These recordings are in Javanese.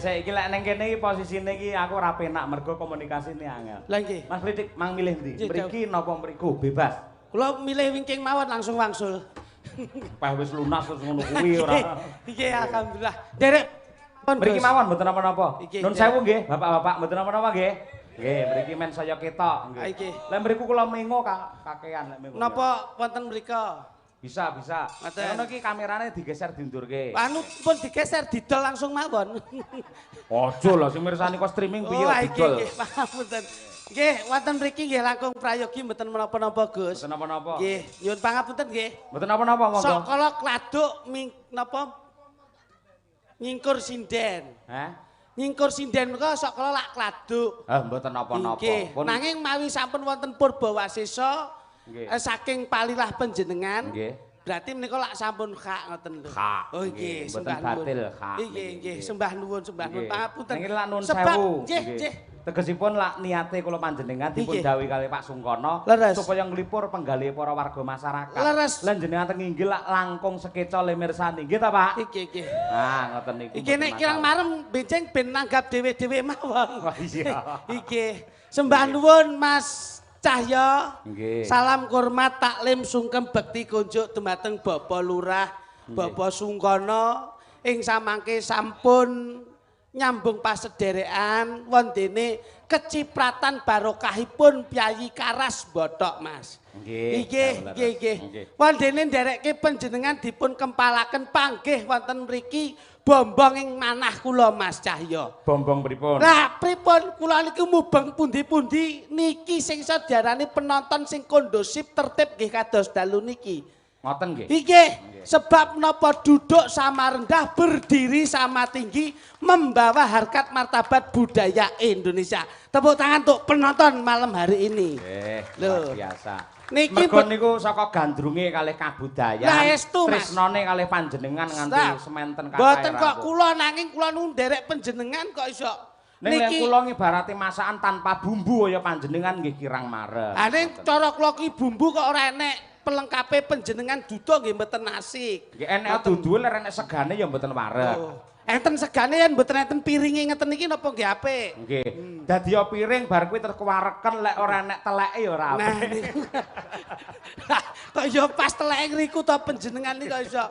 Sik iki lek ning kene iki posisine iki aku ora penak mergo komunikasine angel. Lah nggih. Mas Klitik mang milih ndi? Mriki napa mriku? Bebas. Kula milih wingking mawon langsung wangsul. Peh wis lunas terus ngono kuwi ora. Nggih alhamdulillah. Derek mriki mawon mboten napa-napa. Nun sewu nggih, Bapak-bapak mboten napa-napa nggih. Nggih, mriki men saya ketok nggih. Lah mriku kula mengo kakean lek mengo. Napa wonten mriko? Bisa, bisa. Ngono iki kamerane digeser diundurke. Anu pun digeser didol langsung mawon. Aja lah sing mirsani kok streaming piye didol. Nggih, pangapunten. Nggih, wonten mriki nggih langkung prayogi mboten menapa-napa, Gus. Mboten napa-napa. Nggih, nyuwun pangapunten nggih. Mboten napa-napa monggo. Sok kala kladuk napa nyingkur sinden. Hah? Nyingkur sinden menika sok kala lak kladuk. Ah, mboten napa-napa. Nanging mawi sampun wonten Purbawasesa saking palilah panjenengan. Nggih. Berarti menika lak sampun hak ngoten lho. Oh nggih, mboten batil hak. Nggih, nggih, sembah nuwun, sembah nuwun. Pangapunten. Niki lak nuwun sewu. Nggih, nggih. Tegesipun lak niate kula panjenengan dipun dawuhi kalih Pak Sungkono supaya nglipur penggalih para warga masyarakat. Lan jenengan teng inggil lak langkung sekeca le mirsani. Nggih ta, Pak? Nggih, nggih. Nah, ngoten niku. Iki nek kirang marem benjing ben nanggap dhewe-dhewe mawon. Wah iya. Nggih. Sembah nuwun Mas Cahya. Salam hormat taklim sungkem bekti kunjuk dumateng Bapak Lurah, Bapak Sungkono ing samangke sampun nyambung pasederekan wondene kecipratan barokahipun Piyayi Karas Bothok Mas. Nggih. Nggih, nggih, nggih. Wondene nderekke panjenengan dipun kempalaken panggih wonten mriki bombong ing manah kula Mas Cahya. Bombong pripun? Lah pripun kula niku mubeng pundi-pundi niki sing iso diarani penonton sing kondusif tertib nggih kados dalu niki. Ngoten nggih. Nggih, sebab napa duduk sama rendah, berdiri sama tinggi, membawa harkat martabat budaya Indonesia. Tepuk tangan untuk penonton malam hari ini. Nggih, luar biasa. Niki mergo niku saka gandrunge kalih kabudayan. Tresnane kalih panjenengan nganti sementen kathah. Mboten kok kula nanging kula nu nderek panjenengan kok iso. Niki kula ngibarate masakan tanpa bumbu kaya panjenengan nggih kirang marep. Ha ning cara kula ki bumbu kok ora enek pelengkape panjenengan duda nggih mboten asik. Nggih enek duduhe lek enek segane ya mboten wareg. Enten segane yen mboten enten piringe ngeten iki napa nggih apik? Nggih. Dadi ya piring bar kuwi terus kewareken lek ora enek teleke ya ora apik. Kok ya pas teleke ngriku to panjenengan iki kok iso.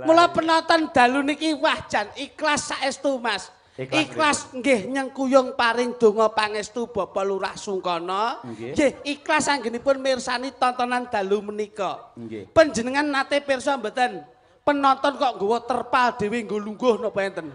Mula penonton dalu niki wah jan ikhlas saestu Mas. Ikhlas nggih nyengkuyung paring donga pangestu Bapak Lurah Sungkono. Nggih, ikhlas anggenipun mirsani tontonan dalu menika. Panjenengan nate pirsa mboten? Penonton kok nggawa terpal dhewe nggo lungguh napa enten?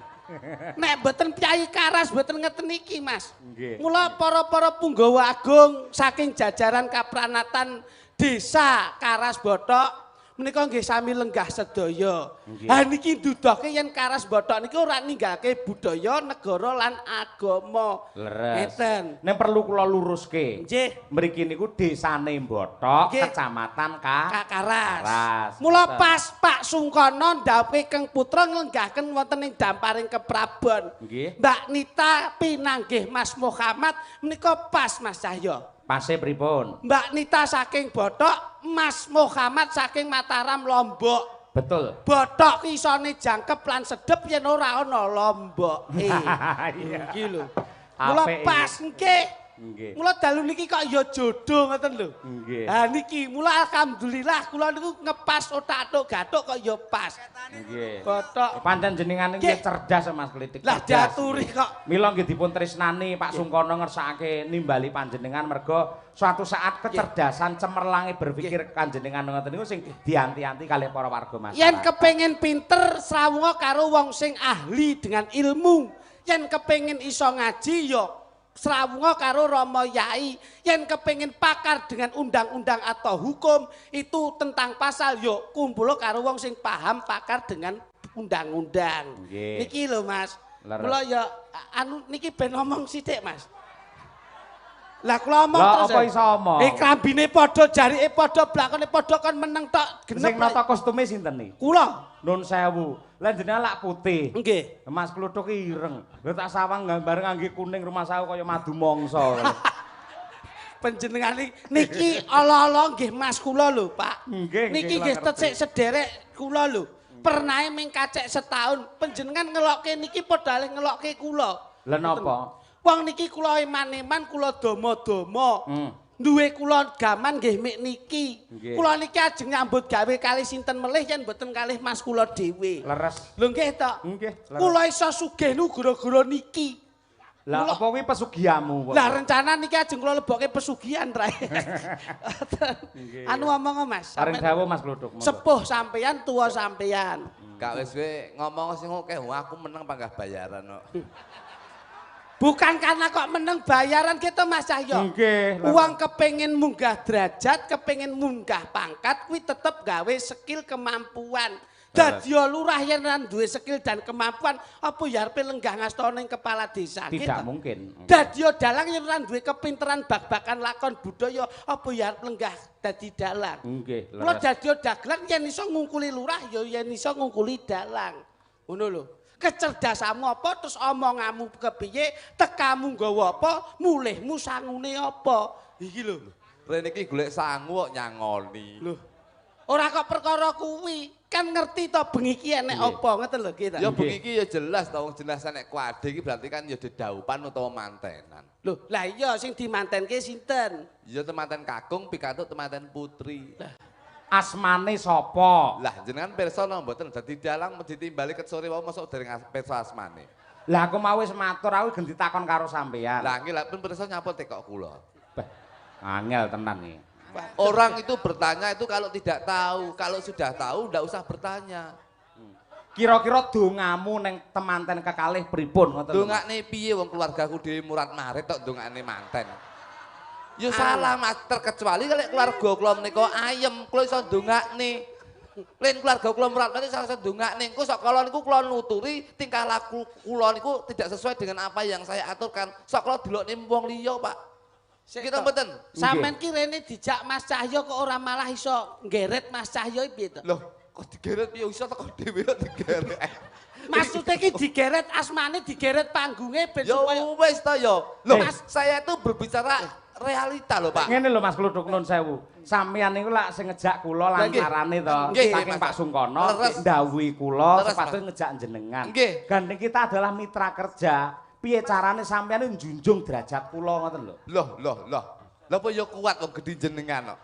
Nek mboten Piyayi Karas mboten ngeten iki, Mas. Mula para-para punggawa agung saking jajaran kapranatan Desa Karas Bothok Menika nggih sami lenggah sedaya. Ha niki nduduhke yen Karas Bothok niki ora ninggalke budaya, negara lan agama. Leres. Ngeten. Nek perlu kula luruske. Nggih. Mriki niku desane Bothok, kecamatan Karas. Mula pas Pak Sungkono ndhawuhke Keng Putra nglenggahaken wonten ing damparing keprabon. Nggih. Mbak Nita pinanggih Mas Muhammad menika pas Mas Cahyo. Pase pripun? Mbak Nita saking Bothok, Mas Muhammad saking Mataram Lombok. Betul. Bothok ki isone jangkep lan sedep yen ora ana Lomboke. Iya. Iki lho. Mula pas nggih. Nggih. Mula dalu niki kok ya jodoh ngoten lho. Nggih. Ha niki mula alhamdulillah kula niku ngepas otak-atuk gathuk kok ya pas. Nggih. Bothok. Pancen jenengan niki cerdas Mas Klitik. Lah diaturi kok. Mila nggih dipun tresnani Pak Sungkono ngersakake nimbali panjenengan merga suatu saat kecerdasan cemerlange berpikir kanjenengan ngoten niku sing dianti-anti kalih para warga masyarakat. Yen kepengin pinter srawunga karo wong sing ahli dengan ilmu. Yen kepengin iso ngaji ya srawunga karo Rama Yai. Yen kepengin pakar dengan undang-undang atau hukum itu tentang pasal yo kumpulo karo wong sing paham pakar dengan undang-undang. Niki lho Mas. Mula ya anu niki ben ngomong sithik Mas. Lah kula omong terus. Lah apa iso omong? Klambine padha, jarike padha, blakone padha kon meneng tok genep. Sing nata kostume sinten niki? Kula. Nun sewu. Lah jenengan lak putih. Nggih. Mas Kluthuk ireng. Lha tak sawang gambar ngangge kuning rumah sawu kaya madu mangsa. Panjenengan niki ala-ala nggih Mas kula lho, Pak. Nggih. Niki nggih tesik sederek kula lho. Pernahe ming kacek setahun, panjenengan ngelokke niki padha ngelokke kula. Lah napa? Wong niki kula eman-eman kula dama-dama. Duwe kula gaman nggih mik niki. Kula niki ajeng nyambut gawe kalih sinten melih yen mboten kalih mas kula dhewe. Leres. Lho nggih to. Nggih. Kula iso sugih nu gara-gara niki. Lah apa kuwi pesugihanmu? Lah rencana niki ajeng kula lebokke pesugihan rae. Anu omong Mas. Paring dawuh Mas Kluthuk. Sepuh sampeyan tuwa sampeyan. Gak wis kowe ngomong sing akeh aku meneng panggah bayaran kok. Bukan karena kok meneng bayaran gitu Mas Cahyo. Nggih. Uang kepengin munggah derajat, kepengin munggah pangkat, kuwi tetep gawe skill kemampuan. Dadi lurah yen ra duwe skill dan kemampuan, apa ya arepe lenggah ngasta ning kepala desa? Tidak mungkin. Dadi dalang yen ra duwe kepinteran bak-bakan lakon budaya, apa ya arep lenggah dadi dalang? Nggih. Mula dadi dagelan yen iso ngungkuli lurah ya yen iso ngungkuli dalang. Ngono lho. Kecerdasanmu apa, terus omonganmu kepiye, tekamu nggawa apa, mulihmu sangune apa. Iki lho. Rene iki golek sangu kok nyangoni. Lho. Ora kok perkara kuwi, kan ngerti to bengi iki enek apa, ngoten lho kita. Ya bengi iki ya jelas to wong jelas enek kuade iki berarti kan ya dedaupan utawa mantenan. Lho, lah iya sing dimantenke sinten? Ya temanten kakung pikantuk temanten putri. Asmane sapa? Lah jenengan pirsa napa mboten dadi dalang ditimbali ket sore wau mosok dereng pirsa asmane. Lah aku mau wis matur aku genti takon karo sampeyan. Lah nggih lha pun pirsa nyapa tekok kula. Bah, angel tenan iki. Orang itu bertanya itu kalau tidak tahu, kalau sudah tahu ndak usah bertanya. Kira-kira dongamu ning temanten kekalih pripun ngoten lho? Dongakne piye wong keluargaku dhewe murat marit tok dongakne manten. Ya salah Mas, terkecuali kalau keluarga kula menika ayem, kula iso ndongakne. Lain keluarga kula murat marit iso ndongakne. Engko sok kala niku kula nuturi tingkah laku kula niku tidak sesuai dengan apa yang saya aturkan. Sok kula delokne wong liya, Pak. Kita mboten. Sampeyan ki rene dijak Mas Cahyo kok ora malah iso nggeret Mas Cahyo piye to? Loh, kok digeret piye iso teko dhewe kok digeret. Maksudnya ki digeret asmane, digeret panggunge ben supaya ya wis to ya. Loh, Mas, saya itu berbicara realita lho, Pak. Ngene lho Mas Kluthuk nun sewu. Sampeyan niku lak sing ngejak kula lantarane to saking Pak Sungkono ndhawuhi kula sepatutnya ngejak jenengan. Gandeng kita adalah mitra kerja. Piye carane sampeyan njunjung derajat kula ngoten lho. Loh, loh, loh. Lha apa ya kuat wong gedhi jenengan kok.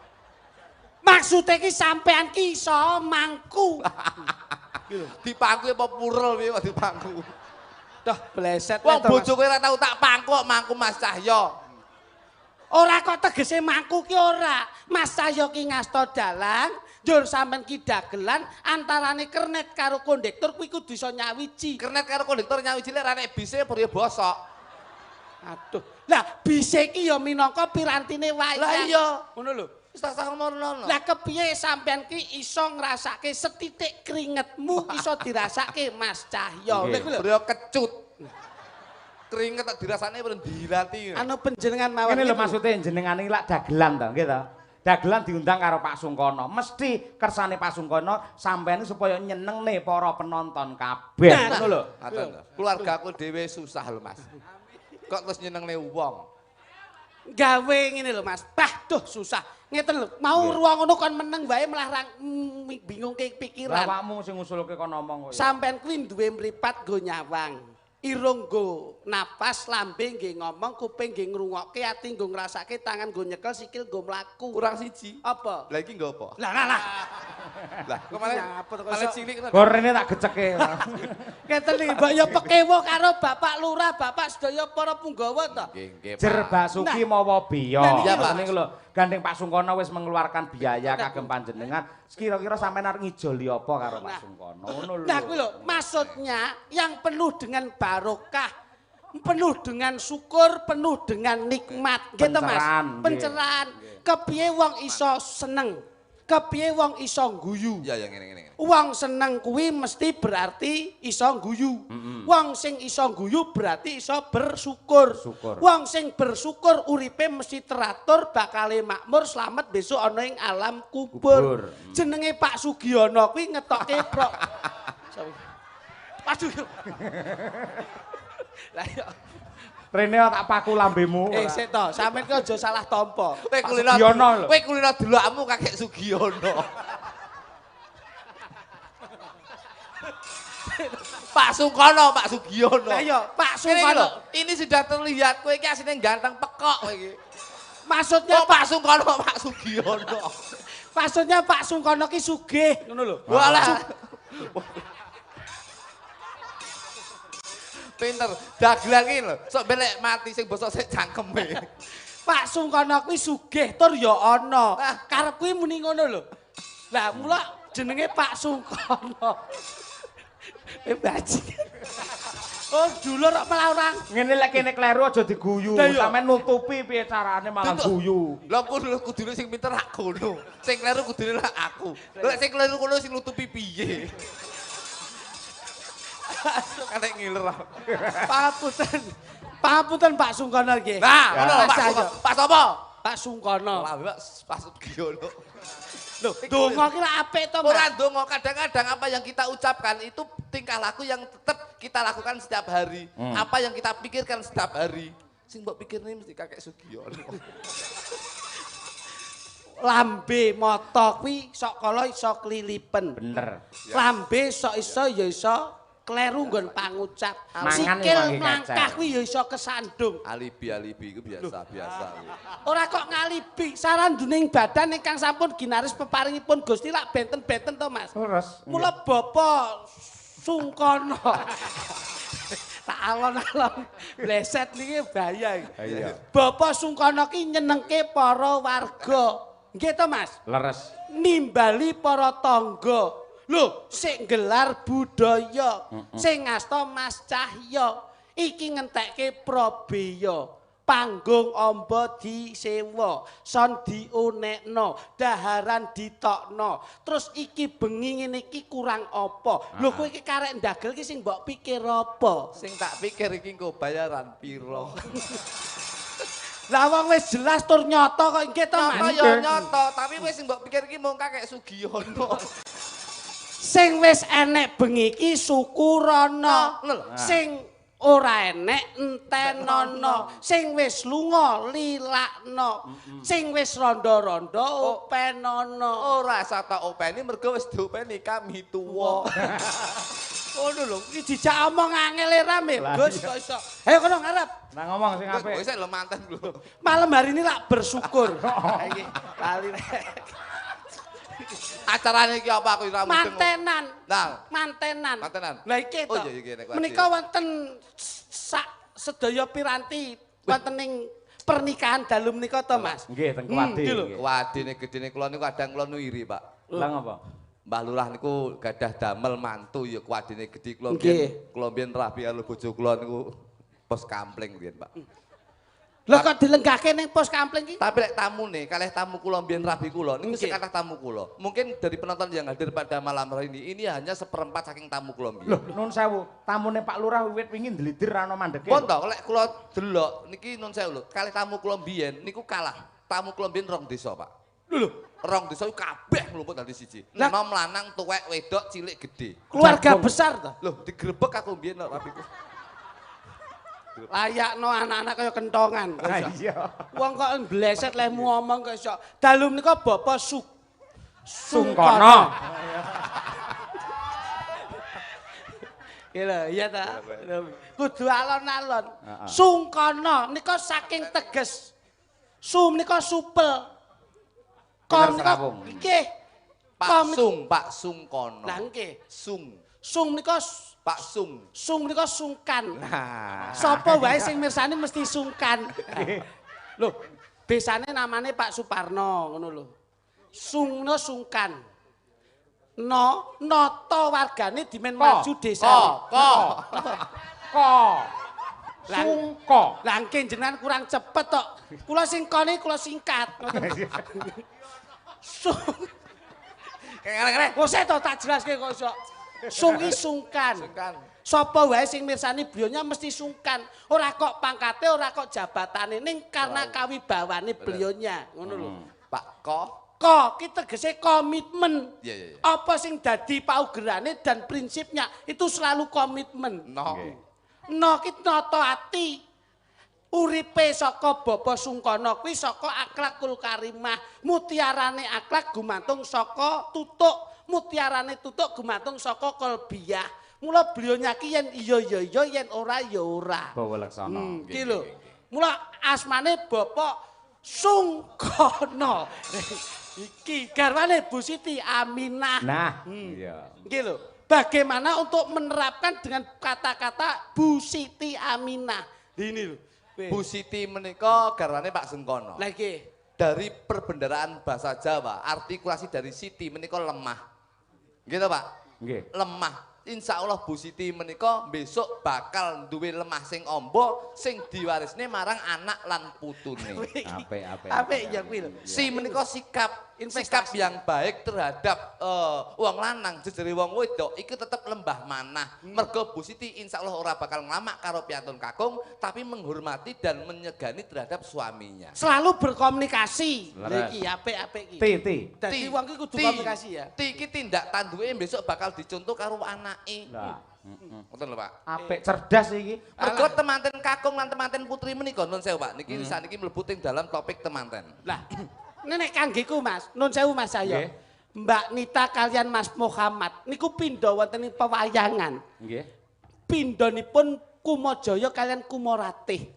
Maksude ki sampeyan ki iso mangku. Dipangku apa purel piye kok dipangku. Duh, bleset. Wong bojoku ora tau tak pangku kok mangku Mas Cahyo. Ora kok tegese mangku ki ora. Mas Cahyo ki ngasta dalang, njur sampean ki dagelan antarane kernet karo kondektur kuwi kudu iso nyawiji. Kernet karo kondektur nyawiji lek ra nek bise apa ya bosok. Aduh. Lah bise ki ya minangka pirantine wayang. Lah iya, ngono lho. Wis tak ngomongno. Lah kepiye sampean ki iso ngrasake setitik keringetmu iso dirasake Mas Cahyo. Nggih. Lha kuwi lho. Bro kecut. Keringet tak dirasane perlu dilati. Anu panjenengan mawon. Ngene lho maksude jenengan iki lak dagelan to, nggih to? Dagelan diundang karo Pak Sungkono. Mesti kersane Pak Sungkono sampean supaya nyenengne para penonton kabeh. Nah, Ngono lho. Ngoten to. Keluargaku dhewe susah lho, Mas. Kok terus nyenengne wong? Gawe ngene lho Mas. Bah duh susah. Ngeten lho, mau ruang ngono kon meneng wae malah bingungke pikiran. Awakmu sing ngusulke kon ngomong kok. Sampean kuwi duwe mripat nggo nyawang. Irung nggo napas, lambe nggih ngomong, kuping nggih ngrungokke, ati nggo ngrasake, tangan nggo nyekel, sikil nggo mlaku. Kurang siji. Apa? Lah iki nggo apa? Lah lah lah. Lah kok malah cilik ngono. Gorene tak geceke. Ngeten iki mbok ya pekewuh karo Bapak Lurah, Bapak sedaya para punggawa to. Nggih, nggih. Jer Basuki mawa biya. Nah, Ngene lho, gandeng Pak Sungkono wis mengeluarkan biaya kagem panjenengan. Kira-kira sampean arep ngijoli apa karo Pak Sungkono? Ngono lho. Nah kuwi lho, maksudnya yang penuh dengan barokah, penuh dengan syukur, penuh dengan nikmat. Nggih to Mas? Pencerahan. Kepiye wong iso seneng? Kepiye wong iso guyu? Iya, ya ngene. Wong seneng kuwi mesti berarti iso guyu. Wong sing iso guyu berarti iso bersyukur. Wong sing bersyukur uripe mesti teratur, bakale makmur, slamet besok ana ing alam kubur. Jenenge Pak Sugiono kuwi ngetokke pro. Aduh. Lah yo. Rene tak paku lambemu. Eh sik to, sampean ki aja salah tampa. Kowe kulino. Kowe kulino delokmu kakek Sugiono. Pak Sungkono, Pak Sugiono. Lah iya, Pak Sungkono. Ini sudah terlihat kowe iki asline ganteng pekok kowe iki. Maksudnya Pak Sungkono, Pak Sugiono. Maksudnya Pak Sungkono ki sugih ngono lho. Walah. Pinter, dagelan iki lho, sok belek mati sing bosok sik cangkeme. Pak Sungkono kuwi sugih tur ya ana. Karep kuwi muni ngono lho. Lah mula jenenge Pak Sungkono. Bajingan. Oh, dulur kok malah orang. Ngene lek kene kleru aja diguyu. Sampeyan nutupi piye carane malah guyu. Lha kudu kudune sing pinter rak kono. Sing kleru kudune lak aku. Lek sing kleru kono sing nutupi piye? Katek ngiler. Pangapunten. Pangapunten Pak Sungkono nggih. Nah, ngono Pak Sungkono. Pak sapa? Pak Sungkono. Lah, Pak Sugiono. Loh, donga ki lak apik to, Mas? Ora donga, kadang-kadang apa yang kita ucapkan itu tingkah laku yang tetap kita lakukan setiap hari. Apa yang kita pikirkan setiap hari. Sing mbok pikirne mesti kakek Sugiono. Lambe mata kuwi sok kala iso klilipen. Bener. Lambe sok iso ya iso kleru nggon pangucap. Sikil mlangkah kuwi ya iso kesandung. Alibi-alibi iku biasa-biasa. Ora kok ngalibi, saranduning badan ingkang sampun ginaris peparingipun Gusti lak benten-benten to, Mas. Leres. Mula Bapak Sungkono. Tak alon-alon bleset niki bahaya iki. Bapak Sungkono ki nyenengke para warga. Nggih to, Mas? Leres. Nimbali para tangga. Lho, sing gelar budaya, sing ngasta Mas Cahyo, iki ngentekke prabeya. Panggung amba disewa, son diunekno, daharan ditokno. Terus iki bengi ngene iki kurang apa? Lho kowe iki karek ndagel iki sing mbok pikir apa? Sing tak pikir iki engko bayaran piro. Lah wong wis jelas tur nyata kok nggih to, Mas. Nyata ya nyata, tapi wis sing mbok pikir iki mung kakek Sugiono. Sing wis enek bengi iki syukurana. Sing ora enek entenono, sing wis lunga lilakno, sing wis rondo-rondo openono. Ora usah tak openi mergo wis diopeni kami tuwa. Ngono lho, iki dijak omong angel e rame, Gus kok iso. Ayo kono ngarep. Nah ngomong sing apik. Wis lho manten lho. Malam hari ini lak bersyukur. Iki lali rek. Acarane iki apa aku ora mudeng. Mantenan. Nah, mantenan. Mantenan. Lah iki to. Oh iya iki nek menika wonten sak sedaya piranti wonten ing pernikahan dalu menika to, Mas? Nggih, teng Kuwadi. Kuwadine gedene kula niku kadang kula nu iri, Pak. Lah ngapa? Mbah Lurah niku gadah damel mantu ya kuwadine gedhe kula mbiyen. Kula mbiyen rabi karo bojo kula niku pos kampling mbiyen, Pak. Lho kok dilenggahke ning pos kampling iki? Tapi lek tamune, kalih tamu kula mbiyen rabi kula, niku sing kathah tamu kula. Mungkin dari penonton yang hadir pada malam hari ini hanya seperempat saking tamu kula mbiyen. Lho, nun sewu, tamune Pak Lurah wiwit wingi ndlidir ana mandeke. Pun to, lek kula delok niki nun sewu lho, kalih tamu kula mbiyen niku kalah. Tamu kula mbiyen rong desa, Pak. Lho, rong desa iku kabeh nglumpuk dadi siji. Enom lanang, tuwek, wedok, cilik, gedhe. Keluarga besar to? Lho, digrebek aku mbiyen lho rabiku. Layakno anak-anak kaya kentongan. Iya. Wong kok mbleset lehmu ngomong kok iso. Dalu menika Bapak Sungkono. Iki lho, iya ta? Kudu alon-alon. Sungkono nika saking teges. Sum nika supel. Kom nika nggih. Pak Sung, Pak Sungkono. Lah nggih. Sung. Sung nika Pak Sung. Sung nika sungkan. Nah. Sapa wae sing mirsani mesti sungkan. Lho, desane namane Pak Suparno ngono lho. Sungno sungkan. No, nata wargane dimen maju desa. Ko. Ko. Sungko. Lah nggih jenengan kurang cepet tok. Kula sing kone kula singkat. Sung. Kene-kene. Kok to tak jelaske kok iso. Sung ki sungkan. Sapa wae sing mirsani beliaunya mesti sungkan. Ora kok pangkate, ora kok jabatane, ning karena kawibawane beliaunya, ngono lho. Pak Ko. Ko ki tegese komitmen. Iya. Apa sing dadi paugerane dan prinsipnya itu selalu komitmen. No. No ki nata ati. Uripe saka Bapak Sungkono kuwi saka akhlakul karimah, mutiarane akhlak gumantung saka tutuk. Mutiarane tutuk gumantung saka kolbiyah. Mula beliau ki yen iya ya iya, yen ora ya ora. Bawa laksana. Iki lho. Mula asmane Bapak Sungkono. Iki garwane Bu Siti Aminah. Nah, iya. Iki lho. Bagaimana untuk menerapkan dengan kata-kata Bu Siti Aminah. Ini lho. Bu Siti menika garwane Pak Sungkono. Lah iki. Dari perbendaraan bahasa Jawa, artikulasi dari Siti menika lemah. Gitu Pak? Nggih. Lemah. Insya Allah Bu Siti menika besok bakal duwe lemah sing ombo sing diwarisne marang anak lan putune. Apik apik. Apik ya kuwi lho. Si menika sikap yang baik terhadap wong lanang jejere wong wedok iku tetep lembah manah. Mergo Bu Siti insya Allah ora bakal nglamak karo piyantun kakung tapi menghormati dan menyegani terhadap suaminya. Selalu berkomunikasi. Lha iki apik-apik iki. Ti. Dadi wong iki kudu komunikasi ya. Ti iki tindak tanduke besok bakal dicontoh karo anake. Lah, ngoten lho Pak. Apik cerdas iki. Mergo temanten kakung lan temanten putri menika nun sewu Pak. Niki saniki mlebu teng dalam topik temanten. Lah, nek kanggeku Mas, nun sewu Mas saya. Mbak Nita kalian Mas Muhammad niku pindha wonten ing pewayangan. Nggih. Pindhanipun Kumajaya kalian Kumoratih.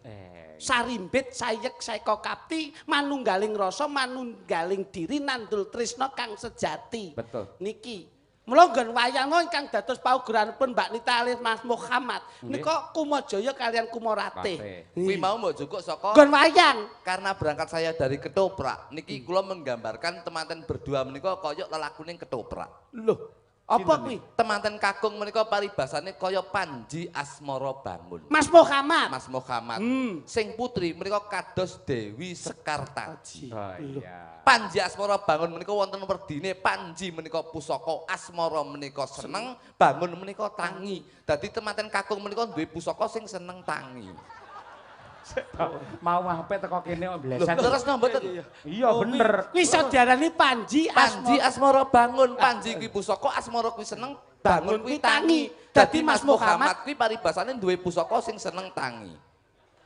Sarimbit sayek saeka kapti manunggaling rasa manunggaling diri nandul trisna kang sejati. Betul. Niki. Mula nggon wayang ingkang dados paugeranipun Mbak Nita alias Mas Muhammad nika Kumajaya kalian Kumoratih. Kuwi mau mbok jukuk saka nggon wayang. Karena berangkat saya dari ketoprak niki kula menggambarkan temanten berdua menika kaya lelakuning ketoprak. Lho, apa kuwi? Temanten kakung menika paribasane kaya Panji Asmara Bangun. Mas Muhammad. Mas Muhammad. Sing putri menika kados Dewi Sekartaji. Oh iya. Panji Asmara Bangun menika wonten werdine Panji menika pusaka, Asmara menika seneng, Bangun menika tangi. Dadi temanten kakung menika duwe pusaka sing seneng tangi. Mau apik teko kene kok bleset. Terus no mboten? Iya bener. Kuwi iso diarani Panji Panji Asmara Bangun. Panji kuwi pusaka, Asmara kuwi seneng, Bangun kuwi tangi. Dadi Mas Muhammad kuwi paribasane duwe pusaka sing seneng tangi.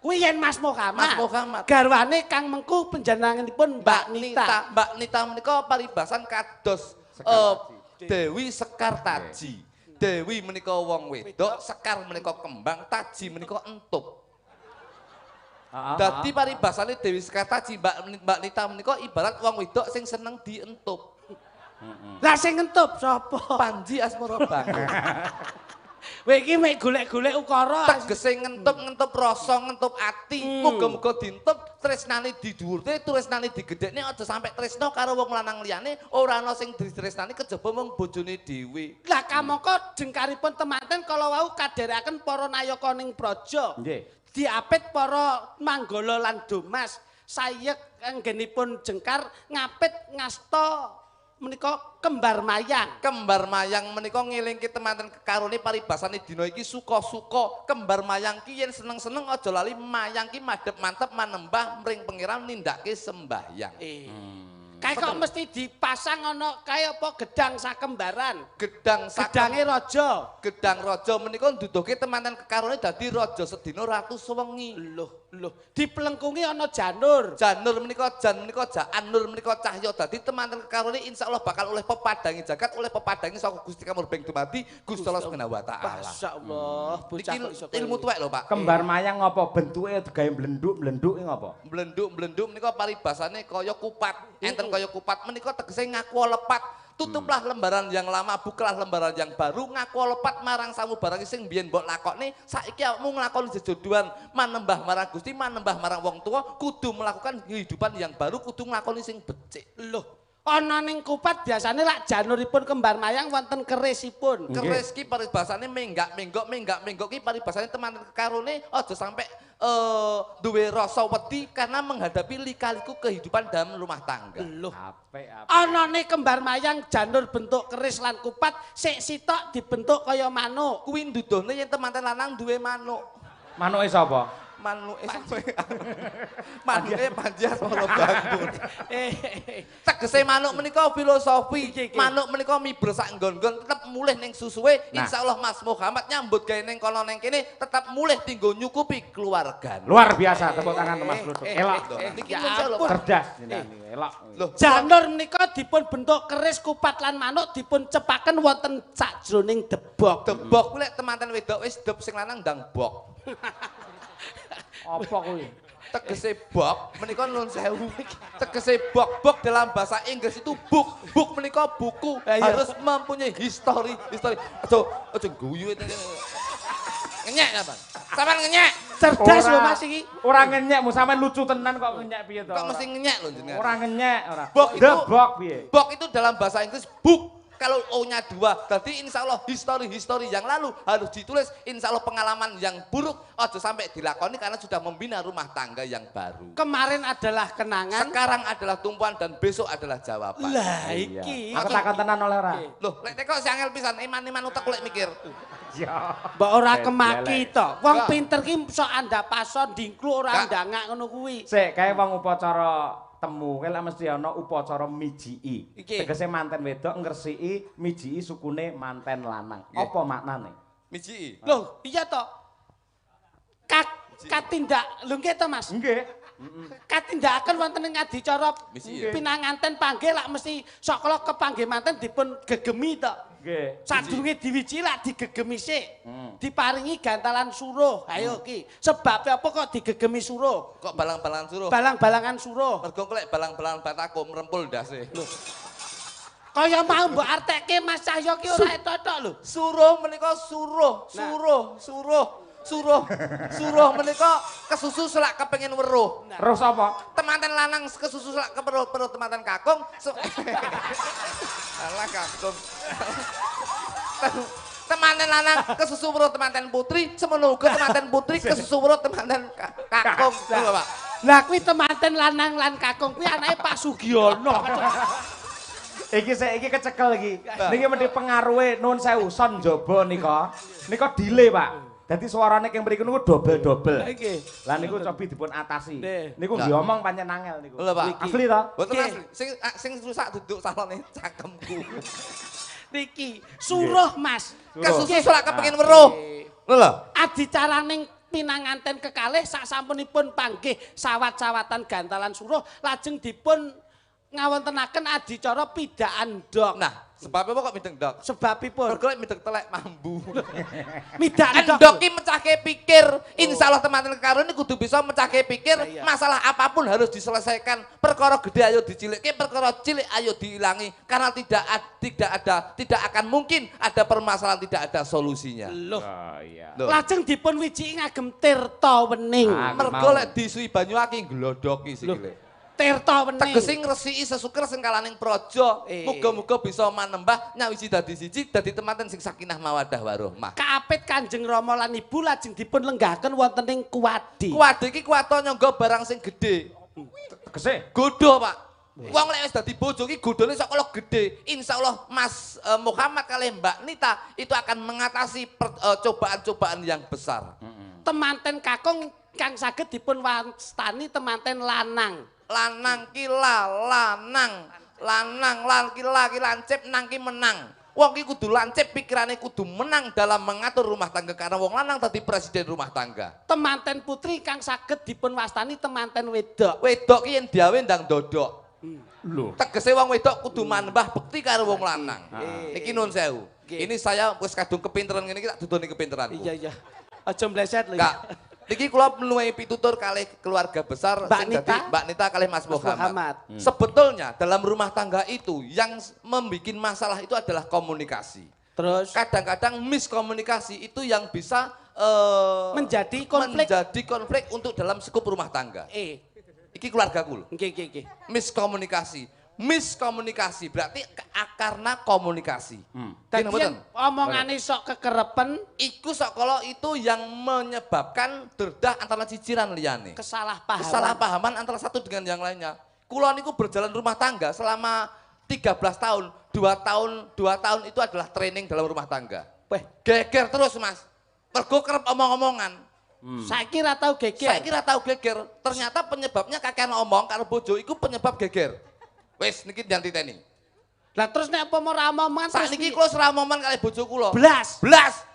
Kuwi yen Mas Muhammad. Mas Muhammad. Garwane kang mengku panjenenganipun Mbak Nita. Mbak Nita menika paribasan kados Dewi Sekartaji. Dewi menika wong wedok, Sekar menika kembang, Taji menika entup. Dadi paribasane Dewi Sekartaji Mbak Nita menika ibarat wong wedok sing seneng dientup. Lah sing entup sapa? Panji Asmara Bangun. Kowe iki mek golek-golek ukara. Tegese ngentup-ngentup rasa, ngentup ati. Muga-muga dientup, tresnane didhuwurne, tresnane digedhekne, aja sampe tresna karo wong lanang liyane, ora ana sing ditresnani kejaba mung bojone dhewe. Lah kamangka jengkaripun temanten kala wau kadherekaken para nayaka ning praja. Nggih. Diapit para manggala lan domas. Sayek anggenipun jengkar ngapit ngasta menika kembar mayang. Kembar mayang menika ngelingke temanten kekarone paribasane dina iki suka-suka. Kembar mayang ki yen seneng-seneng aja lali mayang ki madhep mantep manembah mring pangeran nindakake sembahyang. Kae kok mesti dipasang ana kae apa gedang sakembaran. Gedang gedange raja. Gedang raja menika nduduhke temanten kekarone dadi raja sedina ratu sewengi. Loh, loh, diplengkungi ana janur. Janur menika jan menika jaan nur menika cahya dadi temanten kekarone insyaallah bakal oleh pepadangi jagat, oleh pepadangi saka Gusti Kamurbeng dumadi Gusti Allah Subhanahu wa taala. Masyaallah, bocah kok iso ilmu tuwek lho, Pak. Kembar mayang ngapa bentuke digawe mlenduk-mlenduk ngapa? Mlenduk-mlenduk menika paribasane kaya kupat. Enten kaya kupat menika tegese ngaku lepat. Tutuplah lembaran yang lama, bukalah lembaran yang baru, ngaku lepat marang samubarang sing biyen mbok lakokne, saiki awakmu nglakoni jejodohan, manembah marang Gusti, manembah marang wong tua, kudu melakukan kehidupan yang baru, kudu nglakoni sing becik. Loh, ana ning kupat biasane lak januripun kembar mayang wonten kerisipun. Keris ki paribasane menggak-menggok, menggak-menggok ki paribasane teman kekarone aja sampe duwe rasa wedi karena menghadapi lika-liku kehidupan dalam rumah tangga. Loh, apik. Anane kembar mayang janur bentuk keris lan kupat, sik sitok dibentuk kaya manuk. Kuwi nduduhne yen temanten lanang duwe manuk. Manuke sapa? Manuke sapa? Manuke Panji Asmara Bangun. Tegese manuk menika filosofi, manuk menika miber sak nggon-nggon tetep mulih ning susuwe. Insyaallah Mas Muhammad nyambut gawe ning kono ning kene tetep mulih dinggo nyukupi keluarga. Luar biasa, tepuk tangan Mas Kluthuk. Elok. Niki cerdas jenengan elok. Janur menika dipun bentuk keris kupat lan manuk dipun cepaken wonten sakjroning debok. Debok kuwi lek temanten wedok wis deb sing lanang ndang bok. Apa kuwi? Tegese bok menika nuwun sewu. Tegese bok, bok dalam bahasa Inggris itu book. Book menika buku, harus mempunyai history, history. Aja guyu. Ngenyek apa? Sampeyan ngenyek. Cerdas lho Mas iki. Ora ngenyek, mu sampean lucu tenan kok ngenyek piye to? Kok mesti ngenyek lho jenengan. Ora ngenyek ora. Bok itu bok piye? Bok itu dalam bahasa Inggris book. Kalau O-nya 2, berarti insya Allah histori-histori yang lalu harus ditulis. Insya Allah pengalaman yang buruk aja sampai dilakoni karena sudah membina rumah tangga yang baru. Kemarin adalah kenangan, sekarang adalah tumpuan, dan besok adalah jawaban. Lah iki. Aku takon tenan oleh ora? Loh, lek teko sing angel pisan, iman-iman utek lek mikir. Ya. Mbok ora kemaki to. Wong pinter ki sok andhap pason dingkluk ora ndangak ngono kuwi. Sik, kae wong upacara temu kae lak mesti ana upacara mijiki. Tegese manten wedok ngresiki mijiki sukune manten lanang. Apa maknane? Mijiki. Loh, iya to. Katindak lho nggih to, Mas? Nggih. Katindakaken wonten ing adicara pinanganten panggih lak mesti sok kala kepanggih manten dipun gegemi to. Nggih. Sadurunge diwiji lak digegemi sik. Diparingi gantalan suruh. Ayo ki. Sebabe apa kok digegemi suruh? Kok balang-balangan suruh? Balang-balangan suruh. Mergo lek balang-balangan batako mrempul ndase. Lho. Kaya mau mbok artekke Mas Cahyo ki ora etok-etok lho. Suruh menika suruh, suruh, suruh. Suruh, suruh menika kesusu selak kepengin weruh. Weruh sapa? Temanten lanang kesusu selak keperuh peruh temanten kakung. Alah kakung. Temanten lanang kesusu weruh temanten putri, semono uga temanten putri kesusu weruh temanten kakung. Lho, Pak. Lah kuwi temanten lanang lan kakung kuwi anake Pak Sugiono. Iki sik iki kecekel iki. Niki mesti pengaruhe nuwun sewu son njaba nika. Nika delay, Pak. Dadi suarane keng mriku niku dobel-dobel. Lah niku cobi dipun atasi. Niku diomong pancen angel niku. Lho, Pak. Asli to? Mboten asli. Sing sing rusak duduk salone cangkemku. Niki suruh, Mas. Kesusu selak kepengin weruh. Lho lho. Adicaraning pinanganten kekalih sak sampunipun panggih sawat-sawatan gantalan suruh lajeng dipun ngawontenaken adicara pidakan ndok. Nah, sebab apa kok mideng ndok? Sebabipun mergo lek mideng telek mambu. Midak ndok ki mecahke pikir. Insyaallah teman-teman kekarone kudu bisa mecahke pikir. Masalah apapun harus diselesaikan. Perkara gede ayo dicilikke, perkara cilik ayo diilangi karena tidak akan mungkin ada permasalahan tidak ada solusinya. Loh. Oh iya. Lajeng dipun wijiki ngagem tirta wening. Mergo lek disui banyu aki glodhoki sikile. Tirta wening. Tegese ngresiki sesuker sing kalaning praja. Muga-muga bisa manembah nyawiji dadi siji dadi temanten sing sakinah mawaddah warahmah. Kaapit Kanjeng Rama lan Ibu lajeng dipun lenggahaken wonten ing kuwadi. Kuwadi iki kuwato nyangga barang sing gedhe. Tegese godho, Pak. Wong lek wis dadi bojo iki godhone sok kala gedhe. Insyaallah Mas Muhammad kalih Mbak Nita itu akan mengatasi cobaan-cobaan yang besar. Temanten kakung kang saged dipun wastani temanten lanang. Lanang ki lanang, lanang lan ki la ki lancip nang ki menang. Wong ki kudu lancip pikirane kudu menang dalam mengatur rumah tangga karena wong lanang dadi presiden rumah tangga. Temanten putri kang saged dipun wastani temanten wedok. Wedok ki yen diawe ndang dodok. Lho. Tegese wong wedok kudu manembah bekti karo wong lanang. Niki nuwun sewu. Ini saya wis kadung kepinteran ngene iki tak dudoni kepinteranku. Iya iya. Aja mleset lho. Enggak. Niki kula menuhi pitutur kalih keluarga besar Mbak sing Nita, dadi Mbak Nita kalih Mas Muhammad. Muhammad. Sebetulnya dalam rumah tangga itu yang membuat masalah itu adalah komunikasi. Terus kadang-kadang miskomunikasi itu yang bisa menjadi konflik. Menjadi konflik untuk dalam skup rumah tangga. Iki keluargaku lho. Nggih nggih nggih. Miskomunikasi. Miskomunikasi berarti karena komunikasi. Dadi omongane sok kekerepen, iku sok kala itu yang menyebabkan derdah antara ciciran liyane. Kesalahpahaman. Kesalahpahaman antara satu dengan yang lainnya. Kula niku berjalan rumah tangga selama 13 tahun, 2 tahun itu adalah training dalam rumah tangga. Weh, geger terus, Mas. Mergo kerep omong-omongan. Saiki ra tau geger. Saiki ra tau geger. Ternyata penyebabnya kakean omong karo bojo iku penyebab geger. Wis niki nyanti titeni. Lah terus nek apa ora omongan terus sakniki kula ora omongan kalih bojo kula. Blas. Blas.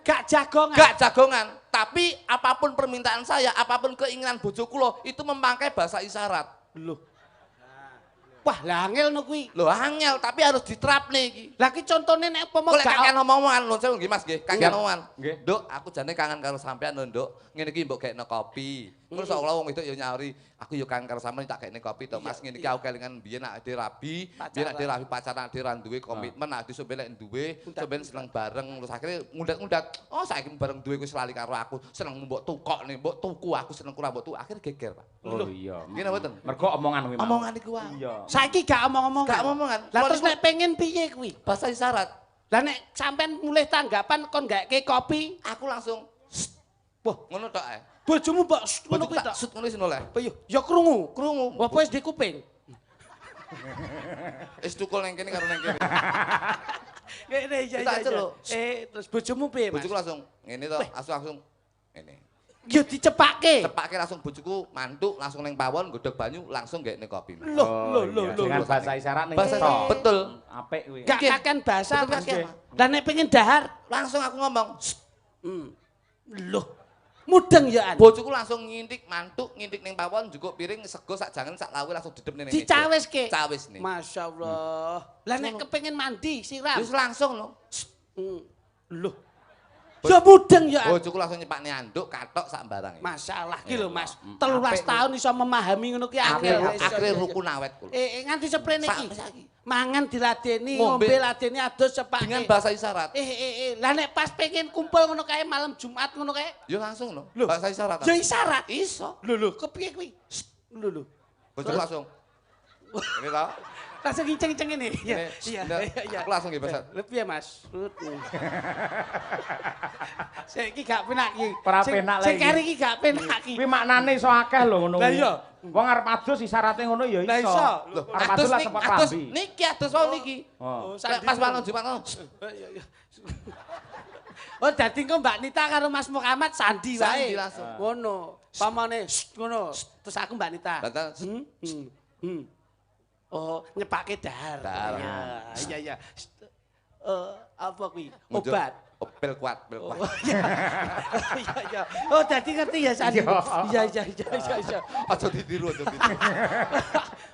Gak jagongan. Gak jagongan. Tapi apapun permintaan saya, apapun keinginan bojo kula itu memakai bahasa isyarat. Loh. Wah, lah angel no kuwi. Lho angel, tapi harus diterapne iki. Lah ki contone nek apa gak kakean omongan, nuwun sewu nggih Mas nggih, kakean omongan. Nggih. Nduk, aku jane kangen karo sampean lho, Nduk. Ngene iki mbok gekno kopi. Terus sok wong wedok ya nyauri, aku ya kangen karo sampean tak gekne kopi to Mas. Ngene iki aku kelingan biyen nek ade rabi, biyen ade rabi pacaran ade ra duwe komitmen, ade sampe lek duwe, sampean seneng bareng. Terus akhire ngundat-ngundat, oh saiki bareng duwe wis lali karo aku, seneng mbok tukokne, mbok tuku aku seneng kurang mbok tuku, akhire geger, Pak. Oh iya. Nggih napa mboten? Mergo omongan kuwi. Omongan iku wae. Iya. Saiki gak omong-omongan. Gak omongan. Lah terus nek pengen piye kuwi? Bahasa isyarat. Lah nek sampean mulih tanggapan kon gaeke kopi, aku langsung wah, ngono tok ae. Bojomu mbok ngono kuwi tok. Sut ngono sing oleh. Ya krungu, krungu. Apa wis di kuping? Wis tukul nang kene karo nang kene. Ngene iya iya. Terus bojomu piye, Mas? Bojoku langsung ngene to, langsung ngene. Ya dicepake. Cepake langsung bojoku mantuk langsung neng pawon godhog banyu langsung gaekne kopi. Loh, loh, loh, loh. Dengan bahasa isyarat ning bahasa betul. Apik kuwi. Gak kakean bahasa. Lah nek pengen dahar langsung aku ngomong. Loh. Mudeng ya an. Bojoku langsung ngintik mantuk, ngintik ning pawon njukuk piring sego sak jangan sak lawe langsung didep ning meja. Dicawiske. Cawisne. Masyaallah. Lah nek kepengin mandi siram. Wis langsung lho. Loh. Ya mudeng ya. Bojoku langsung nyepakne anduk, katok sak barang. Masalah ki lho Mas. 13 tahun iso memahami ngono ki angel. Akhire rukun awet kula. Nganti seprene iki. Mangan diladeni, ngombe ladeni adus cepake. Dengan bahasa isyarat. Lah nek pas pengen kumpul ngono kae malam Jumat ngono kae. Ya langsung lho. Bahasa isyarat. Ya isyarat. Iso. Lho lho, kepiye kuwi? Lho lho. Bojoku langsung. Ini ta? Langsung ngiceng-ngiceng ini. Iya, iya. Aku langsung nggih bahasa. Lho piye Mas? Saiki gak penak iki. Ora penak lha. Sing keri iki gak penak iki. Kuwi maknane iso akeh lho ngono. Lah iya. Wong arep adus isyarate ngono ya iso. Lah iso. Lho, arep adus lah sempat klambi. Niki adus wau niki. Pas malam Jumat. Iya iya. Oh dadi engko Mbak Nita karo Mas Muhammad sandi wae. Sandi langsung. Ngono. Pamane ngono. Terus aku Mbak Nita. Oh, nyepake dahar. Iya, iya. Apa kuwi? Obat. Pil kuat, pil kuat. Iya, iya. Oh, dadi ngerti ya Sandi. Iya, iya, iya, iya. Aja ditiru, aja ditiru.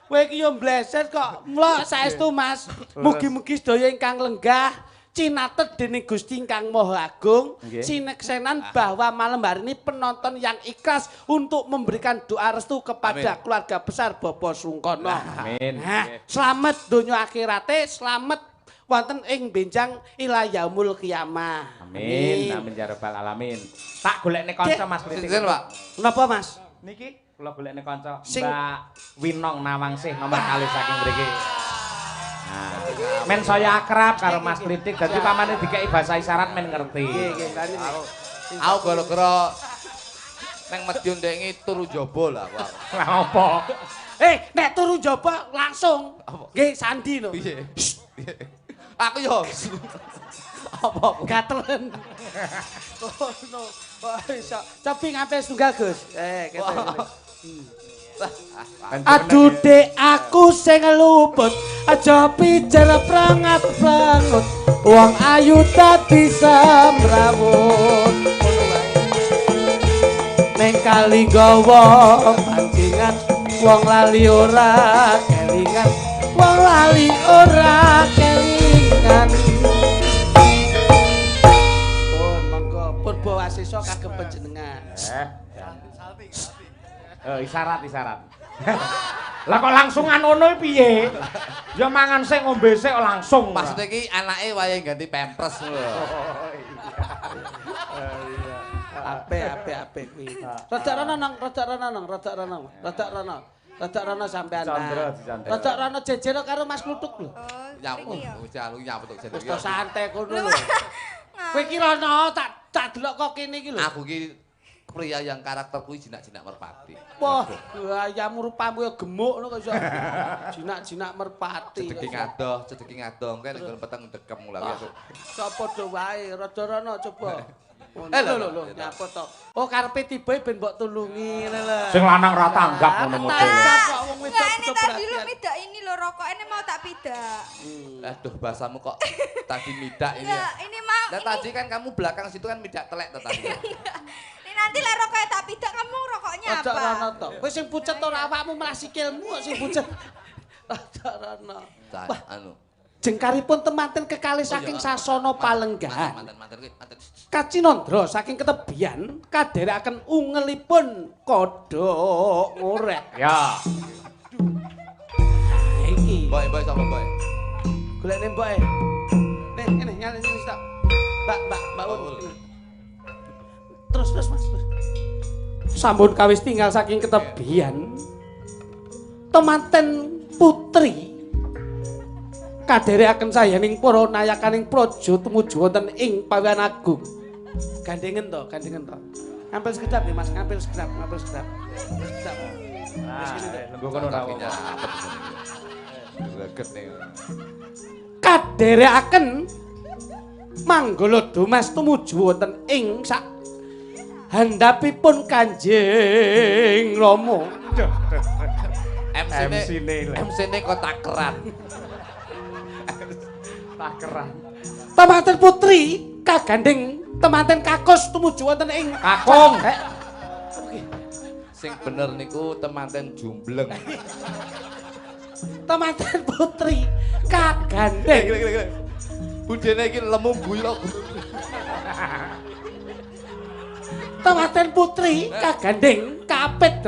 Kowe iki yo mbleset kok. Mula saestu Mas, mugi-mugi sedaya ingkang lenggah cinatet dening Gusti ingkang Maha Agung, sineksenan bahwa malam hari ini penonton yang ikhlas untuk memberikan doa restu kepada keluarga besar Bapak Sungkono. Amin. Nah, selamat donya akhirate, selamat wonten ing benjang ila yaumul kiamah. Amin. Amin ya rabbal alamin. Tak golekne kanca Mas Klitik. Sinten, Pak? Napa, Mas? Niki Kula golekne kanca Mbak Winong Nawangsih nomor kalih saking mriki. Nah, men saya akrab karo Mas Klitik, dadi pamane dikeki bahasa isyarat men ngerti. Nggih, nggih, Mbak. Aku gara-gara nang Madiun ndek turu njaba lah aku. Lah apa? Nek turu njaba langsung. Nggih, sandi lho. Piye? Aku yo. Apa? Gatelen. Ngono. Kok iso. Cobi ngape setunggal, Gus. Ketok. Aduh dek aku sing luput, aja pijer prengat-prengut, wong ayu dadi semrawut. Ning kali gawa pancingan, wong lali ora kelingan, wong lali ora kelingan. Pun monggo purba wasesa kagem panjenengan. Isyarat. Lah kok langsungan ngono piye? Ya mangan sik ngombe sik langsung. Maksudnya iki anake wayahe ganti pampers ngono lho. Oh iya. Apik kuwi. Rada rono nang, rada rono nang, rada rono. Rada rono. Rada rono sampean. Rada rono jejer karo Mas Kluthuk lho. Nyapu, nyapu tok jenenge. Wis to santai kono lho. Kowe iki rono tak delok kok kene iki lho. Aku iki pria yang karakterku jinak-jinak merpati. Wah, ayamu rupamu ya gemuk ngono kok iso. Jinak-jinak merpati. Cedeki ngadoh, engke nek peteng dekem lha aku. Sapa do wae, rada rono coba. Lho lho, nyapa to? Oh, karepe tiba ben mbok tulungi ngene lho. Sing lanang ra tanggap ngono modele. Tanggap kok wong wedok ini tadi lu midak ini lho rokok ini mau tak pidak. Aduh, bahasamu kok tadi midak ini. Ya, ini mau. Lah tadi kan kamu belakang situ kan midak telek to tadi. Nanti lah rokoknya tak pidak, kamu rokoknya apa? Rada rono to. Kowe sing pucet ora awakmu malah sikilmu kok sing pucet. Rada rono. Wah, anu. Jengkaripun temanten kekalih saking sasana palenggahan. Manten. Kacinandra saking ketebian kadherekaken ungelipun kodhok ngorek. Ya. Nah, iki. Boy, sapa boy? Golekne mboke. Nih, ngene nyale sini tok. Mbak Un. Terus Mas. Sampun kawis tinggal saking ketebian. Temanten putri kadherekaken sayaning para nayakaning praja tumuju wonten ing Pawian Agung. Gandengen to. Ngampil sekedap nggih Mas, ngampil sekedap. Sekedap. Wis kene lenggo kono ra apa. Greget niku. Kadherekaken manggala dumas tumuju wonten ing sak handapipun Kanjeng Rama. MC-ne kok takeran. Takeran. Temanten putri kagandheng temanten kakus tumuju wonten ing kakung. Sing bener niku temanten jumbleng. Temanten putri kagandheng. Budene iki lemu guyu. Temanten putri kagandheng kapit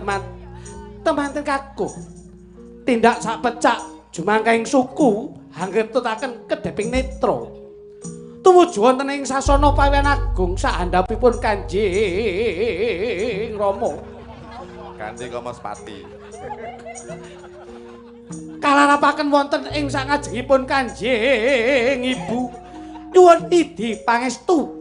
temanten kakung. Tindak sak pecak jumangkaing suku hangetutaken kedheping netra. Tumuju wonten ing sasana Pawian Agung sahandapipun Kanjeng Rama. Kanthi Kamaspati. Kalarapaken wonten ing sangajengipun Kanjeng Ibu nyuwun idi pangestu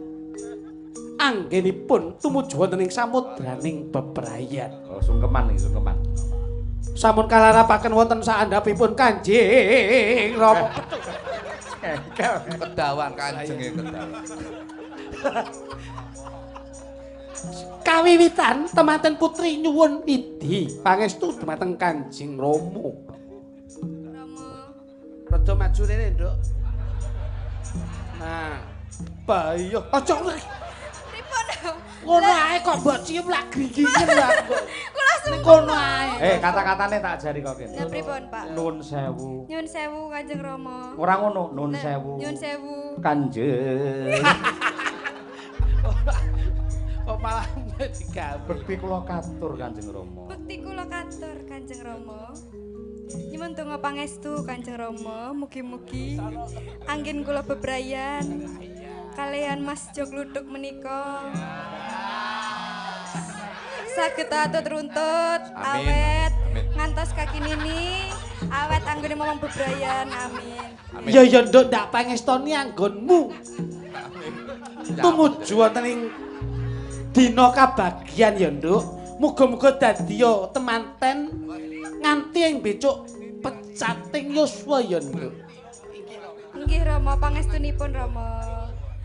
anggenipun tumuju wonten ing samudraning bebrayan. Oh, sungkeman iki, sungkeman. Sampun kalarapaken wonten saandhapipun Kanjeng Rama. Kedawan kanjenge kedawan. Kawiwitan temanten putri nyuwun idi pangestu dumateng Kanjeng Rama. Rama. Rada maju rene, Nduk. Nah, bayo aja ngono ae kok mbok cium lak gringgingen lho aku. Kula sungguh. Kono ae. Kata-katane tak ajari kok kene. Lah pripun, Pak? Nuwun sewu. Nyuwun sewu Kanjeng Rama. Ora ngono, nuwun sewu. Nyuwun sewu. Kanjeng. Kok malah digawe. Bekti kula katur Kanjeng Rama. Bekti kula katur Kanjeng Rama. Nyuwun donga pangestu Kanjeng Rama, mugi-mugi anggen kula bebrayan kalian Mas Jo Kluthuk menika. Saged atut runtut, awet ngantos kaki nini, awet anggone momong bebrayan. Amin. Ya ya nduk ndak pangestoni anggonmu. Tumuju wonten ing dina kabagyan ya nduk. Muga-muga dadi ya temanten nganti ing becuk pecating yuswa ya nduk. Nggih Rama, pangestunipun Rama.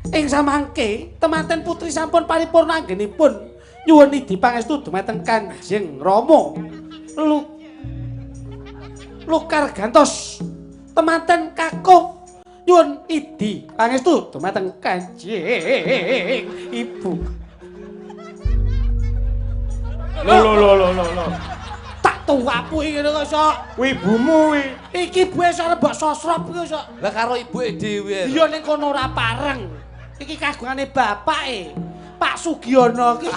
Ing samangke temanten putri sampun paripurna anggenipun nyuwun idi pangestu dumateng Kanjeng Rama. Lukar gantos temanten kakung nyuwun idi pangestu dumateng Kanjeng Ibu. Lho lho lho lho lho. Tak tuwapuki ngene kok sok. Kuwi ibumu kuwi. Iki ibuke sok mbok sosrop kuwi sok. Lah karo ibuke dhewe. Iya ning kono ora pareng. Iki kagungane bapake. Pak Sugiono iki.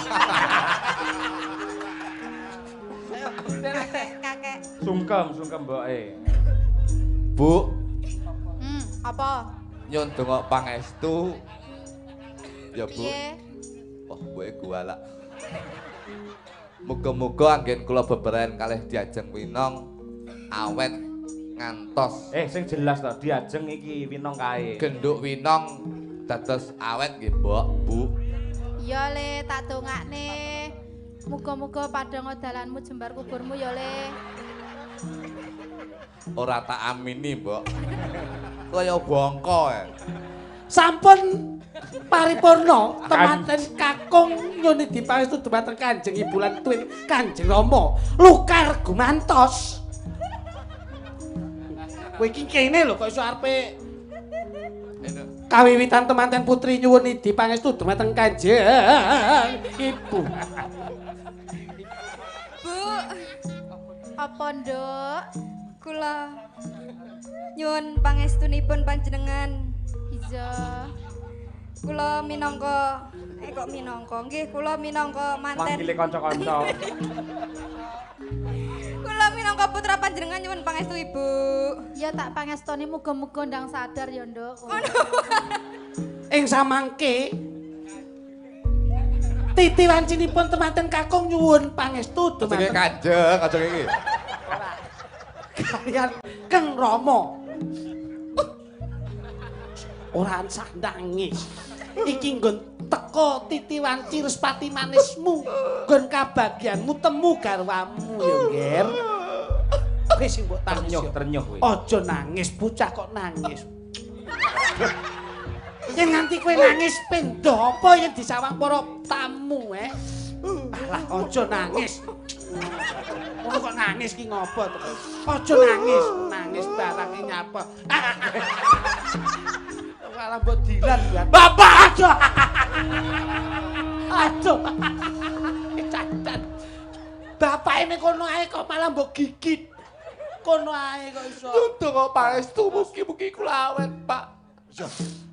Kakek. Sungkem, sungkem mboke. Bu. Apa? Nyun donga pangestu. Ya, Bu. Piye? Wah, mboke gualak. Muga-muga anggen kula beberan kalih Diajeng Winong awet ngantos. Sing jelas to, Diajeng iki Winong kae. Genduk Winong dados awet nggih, Mbok, Bu. Iya le, tak dongakne. Muga-muga padhang dalanmu jembar kuburmu ya le. Ora tak amini, Mbok. Kaya bongko. Sampun paripurna temanten kakung nyuwun dipangestu dumateng Kanjeng Ibu lan tuwin Kanjeng Rama. Lukar gumantos. Kowe iki kene lho kok iso arepe kawiwitan temanten putri nyuwun idi pangestu dumateng Kanjeng Ibu. Bu, apa nduk? Kula nyuwun pangestunipun panjenengan. Iya. Kula minangka kok minangka nggih kula minangka manten. Manggile kanca-kanca. Kula minangka putra panjenengan nyuwun pangestu Ibu. Ya tak pangestoni muga-muga ndang sadar ya nduk. Ing samangke titi wancinipun temanten kakung nyuwun pangestu dumateng Kanjeng, aja iki. Kalian Keng Rama. Ora ansah nangis. Iki nggon teko titi wanci respati manismu, nggon kabagyanmu temu garwamu ya, Nger. Wis sing mbok tangis ternyuh kowe. Aja nangis, bocah kok nangis. Yen nganti kowe nangis pendo apa yen disawang para tamu, eh? Alah, aja nangis. Ngono kok nangis ki ngopo to? Aja nangis, nangis barange nyapa. Malah mbok dilan bapak aduh. Aduh. Cacat. Bapake ning kono ae kok malah mbok gigit. Kono ae kok iso. Ndonga pangestu mugi-mugi kula awet, Pak.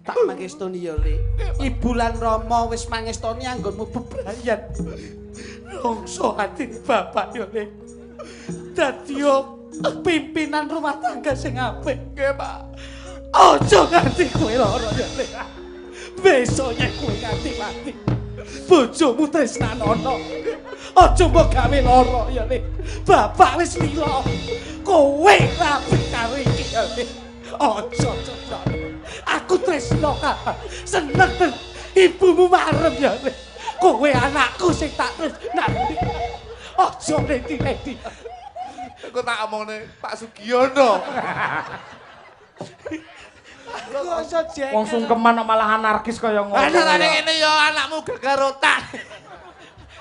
Tak mangestoni ya, Le. Ibu lan Rama wis mangestoni anggonmu bebrayan. Longso atine bapak ya, Le. Dadi pimpinan rumah tangga sing apik, nggih, Pak. Aja nganti kowe lara ya, Le. Besok yen kowe nganti mati, bojomu tresnanono. Aja mbok gawe lara ya, Le. Bapak wis lila. Kowe rapi karo iki ya, Le. Aja aja. Aku tresno seneng ten ibumu marem ya, Le. Kowe anakku sing tak tresnani. Aja reti-reti. Aku tak omongne Pak Sugiono. Wong sungkeman kok malah anarkis kaya ngono. Anane ngene ya anakmu geger otak.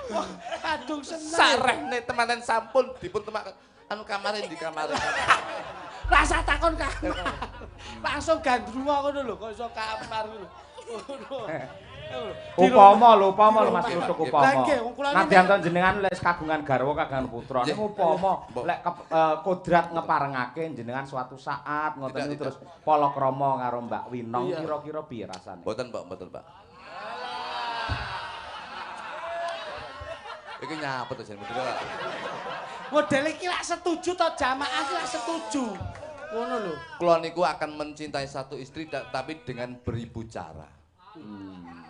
Wah, kadung seneng. Sarehne temanten sampun dipun temak anu kamare ndi kamare. Rasa takon kamar. Langsung gandruwa ngono lho kok iso kamar ngono. Ngono. Upama lho, upama lho Mas Kluthuk upama. Nadyan to jenengan lek kagungan garwa kagungan putra. Ning upama lek kodrat ngeparengake jenengan suatu saat ngoten niku terus palakrama karo Mbak Winong kira-kira piye rasane? Mboten, Mbak, mboten, Pak. Iki nyapa to jeneng model. Model iki lak setuju to jamaah iki lak setuju. Ngono lho. Kula niku akan mencintai satu istri tapi dengan beribu cara.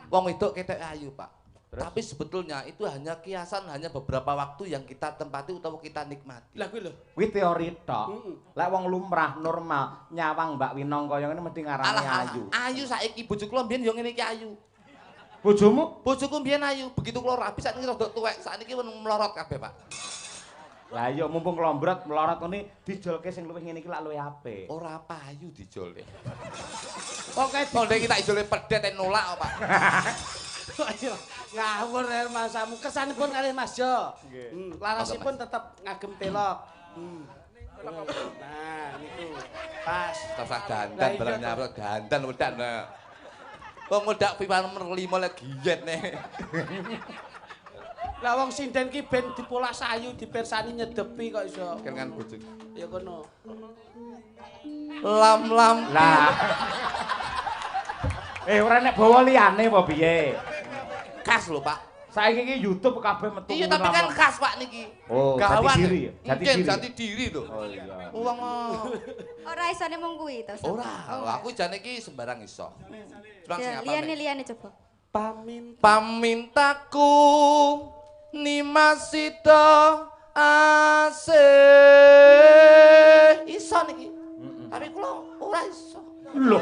Wong wedok ketok ayu, Pak. Terus? Tapi sebetulnya itu hanya kiasan, hanya beberapa waktu yang kita tempati utawa kita nikmati. Lah kuwi lho. Kuwi teori tok. Lek wong lumrah normal nyawang Mbak Winong kaya ngene mesti ngarani ayu. Ayu saiki bojo kula mbiyen yo ngene iki ayu. Bojomu? Bojoku mbiyen ayu, begitu kula rabi sakniki rada tuwek, sakniki melorot kabeh, Pak. Lah iya mumpung klombrot melorot ngene dijolke sing luwih ngene iki lak luwih apik. Ora payu dijolke. Oke, ndek iki tak ijole pedet nolak kok, Pak. Ayo ngawur ya masamu. Kesanipun kalih Mas Jo. Larasipun tetep ngagem pelok. Nah, niku pas. Terus dandan barang nyabro dandan wedan. Wong wedak FIFA nomor 5 lek giyet nih. Lah wong sinden ki ben dipolah sayu dipersani nyedepi kok iso. Kengan bojo. Ya kono. Lam-lam. Lah. Ora nek bawa liyane apa piye? Khas lho, Pak. Saiki iki YouTube kabeh metu. Iya, tapi kan khas, Pak niki. Oh, jati diri ya. Jati diri. Jati diri lho. Oh iya. Wong ora isone mung kuwi to. Ora, aku jane iki sembarang iso. Cuma sing apa? Liyane-liyane coba. Pamintaku Nimas Sida asih. Iso niki. Tapi kula ora iso. Lho.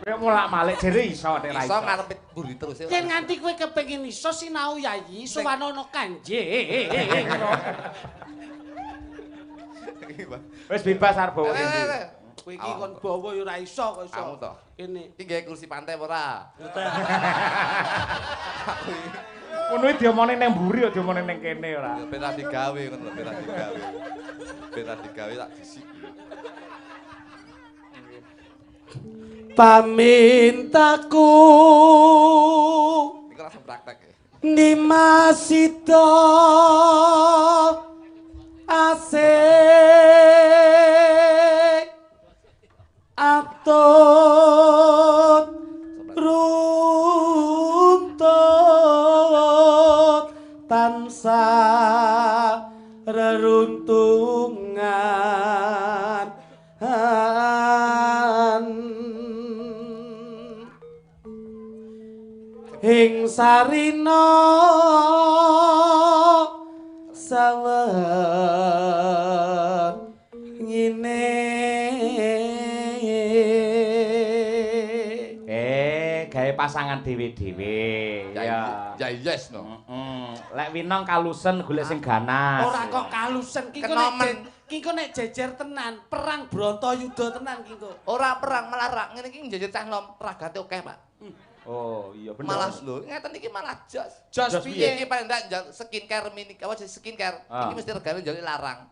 Kowe molak-malik jere iso nek ra iso. Iso ngarepe mburi terus. Yen nganti kowe kepengin iso sinau yayi sowan ana Kanjeng. Wis bebas arep bawa ndi. Kowe iki kon bawa ya ora iso kok iso. Kamu to. Kene. Iki gawe kursi pantai apa ora? Ngono iki diomone ning mburi kok diomone ning kene ora. Ya ben ra digawe ngono lho, ben ra digawe. Ben ra digawe tak disik. Pamintaku niku langsung praktek ya. Nimas Sida asih atut runtut tansah reruntungan ing sarina sawer ngene. Gawe pasangan dhewe-dhewe. Ya. Ya yes no. Lek Winong kalusen golek sing ganas. Ora kok kalusen ki kok nek jejer tenan, perang Brontoyuda tenan ki kok. Ora perang malah rak ngene iki jejer cah nom ragate akeh, Pak. Oh iya bener. Malah lho, ngeten iki malah jos. Jos piye? Iki paling ndak skincare mini, apa skincare. Iki mesti regane njaluk larang.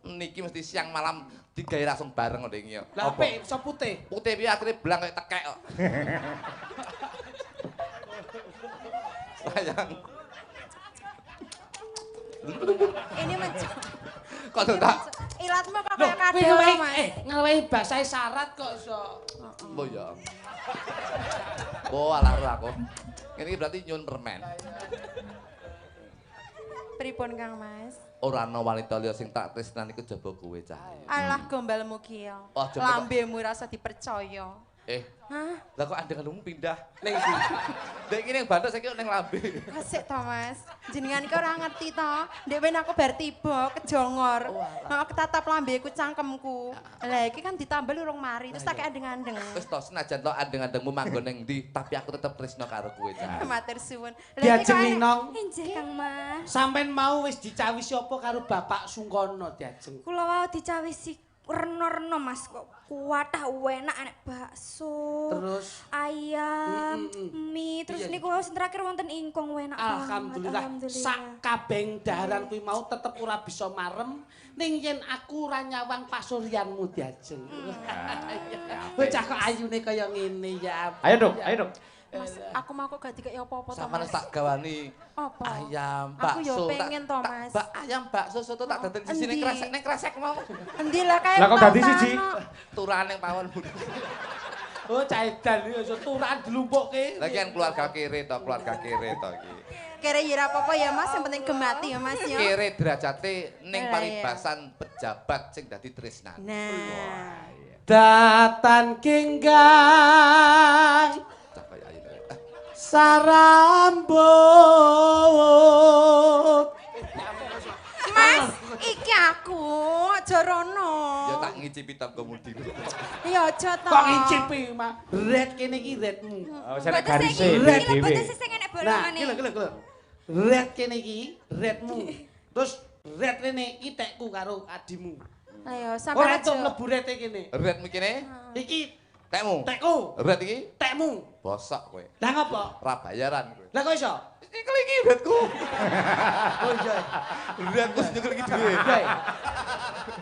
Niki mesti siang malam digawe langsung bareng kok iki. Lah apik iso putih. Putih piye akhire blang kaya tekek kok. Sayang. Ini mencok. Kok tak ilatmu kok kaya kadal, Mas. Ngelewehi bahasa isyarat kok iso. Oh iya. Oh alah aku. Ini berarti nyun permen. Pripun Kang Mas? Ora ana wanita liya sing tak tresnani kejaba kowe cah. Alah gombalmu ki ya. Lambemu rasa dipercaya. Hah? Lah kok andeng-andengmu pindah ning ndi? Ndek iki ning Bantul saiki ning lambe. Asik to, Mas. Jenengan iki ora ngerti to. Ndek wen aku bar tiba kejongor. Heeh, ketatap lambeku cangkemku. Lah iki kan ditambal urung mari terus tak andeng-andeng. Wis to senajan to andeng-andengmu manggon ning ndi, tapi aku tetep tresno karo kowe, Cah. Matur suwun. Lah iki Winong. Injih Kang Mas. Sampeyan mau wis dicawisi apa karo Bapak Sungkono diajeng? Kula wau dicawisi reno-reno Mas kok kuatah enak enek bakso. Terus ayam, mie, terus niku wau sing terakhir wonten ingkung enak banget. Alhamdulillah. Sak kabeng daharan kuwi mau tetep ora bisa marem ning yen aku ora nyawang pasuryanmu diajeng. Bocah kok ayune kaya ngene ya. Ayo Dok, ayo Dok. Mas, aku mau kok gak dikeki apa-apa to, Mas. Sampeyan tak gawani ayam, bakso. Aku yo pengen to, Mas. Ayam, bakso, soto tak daden siji ning kresek, ning kresek mau. Endi lah kae. Lah kok dadi siji? Turane ning pawon. Oh, cah edan iki iso turan dilumpukke. Lah iki kan keluarga kere to, keluarga kere to iki. Kere ya ora apa-apa ya, Mas, yang penting gemati ya, Mas ya. Kere derajate ning paribasan pejabat sing dadi tresnan. Nah. Datan kinggang. Sarambut. Mas, iki aku aja rono. Ya tak ngicipi tanggomu dhewe. Ya aja to. Kok ngicipi, Mak? Red kene iki redmu. Oh, sing garise dhewe. Mboten sing enek bolongane. Nah, iki lho, lho. Red kene iki redmu. Terus red rene iki tekku karo adimu. Ayo, sampeyan aja mlebu rete kene. Redmu kene? Iki tekmu. Tekku. Red iki tekmu. Bosok kowe. Lah ngopo? Ora bayaran kowe. Lah kok iso? Nyekel iki redku. Oh iya. Redku sing nyekel iki dhewe.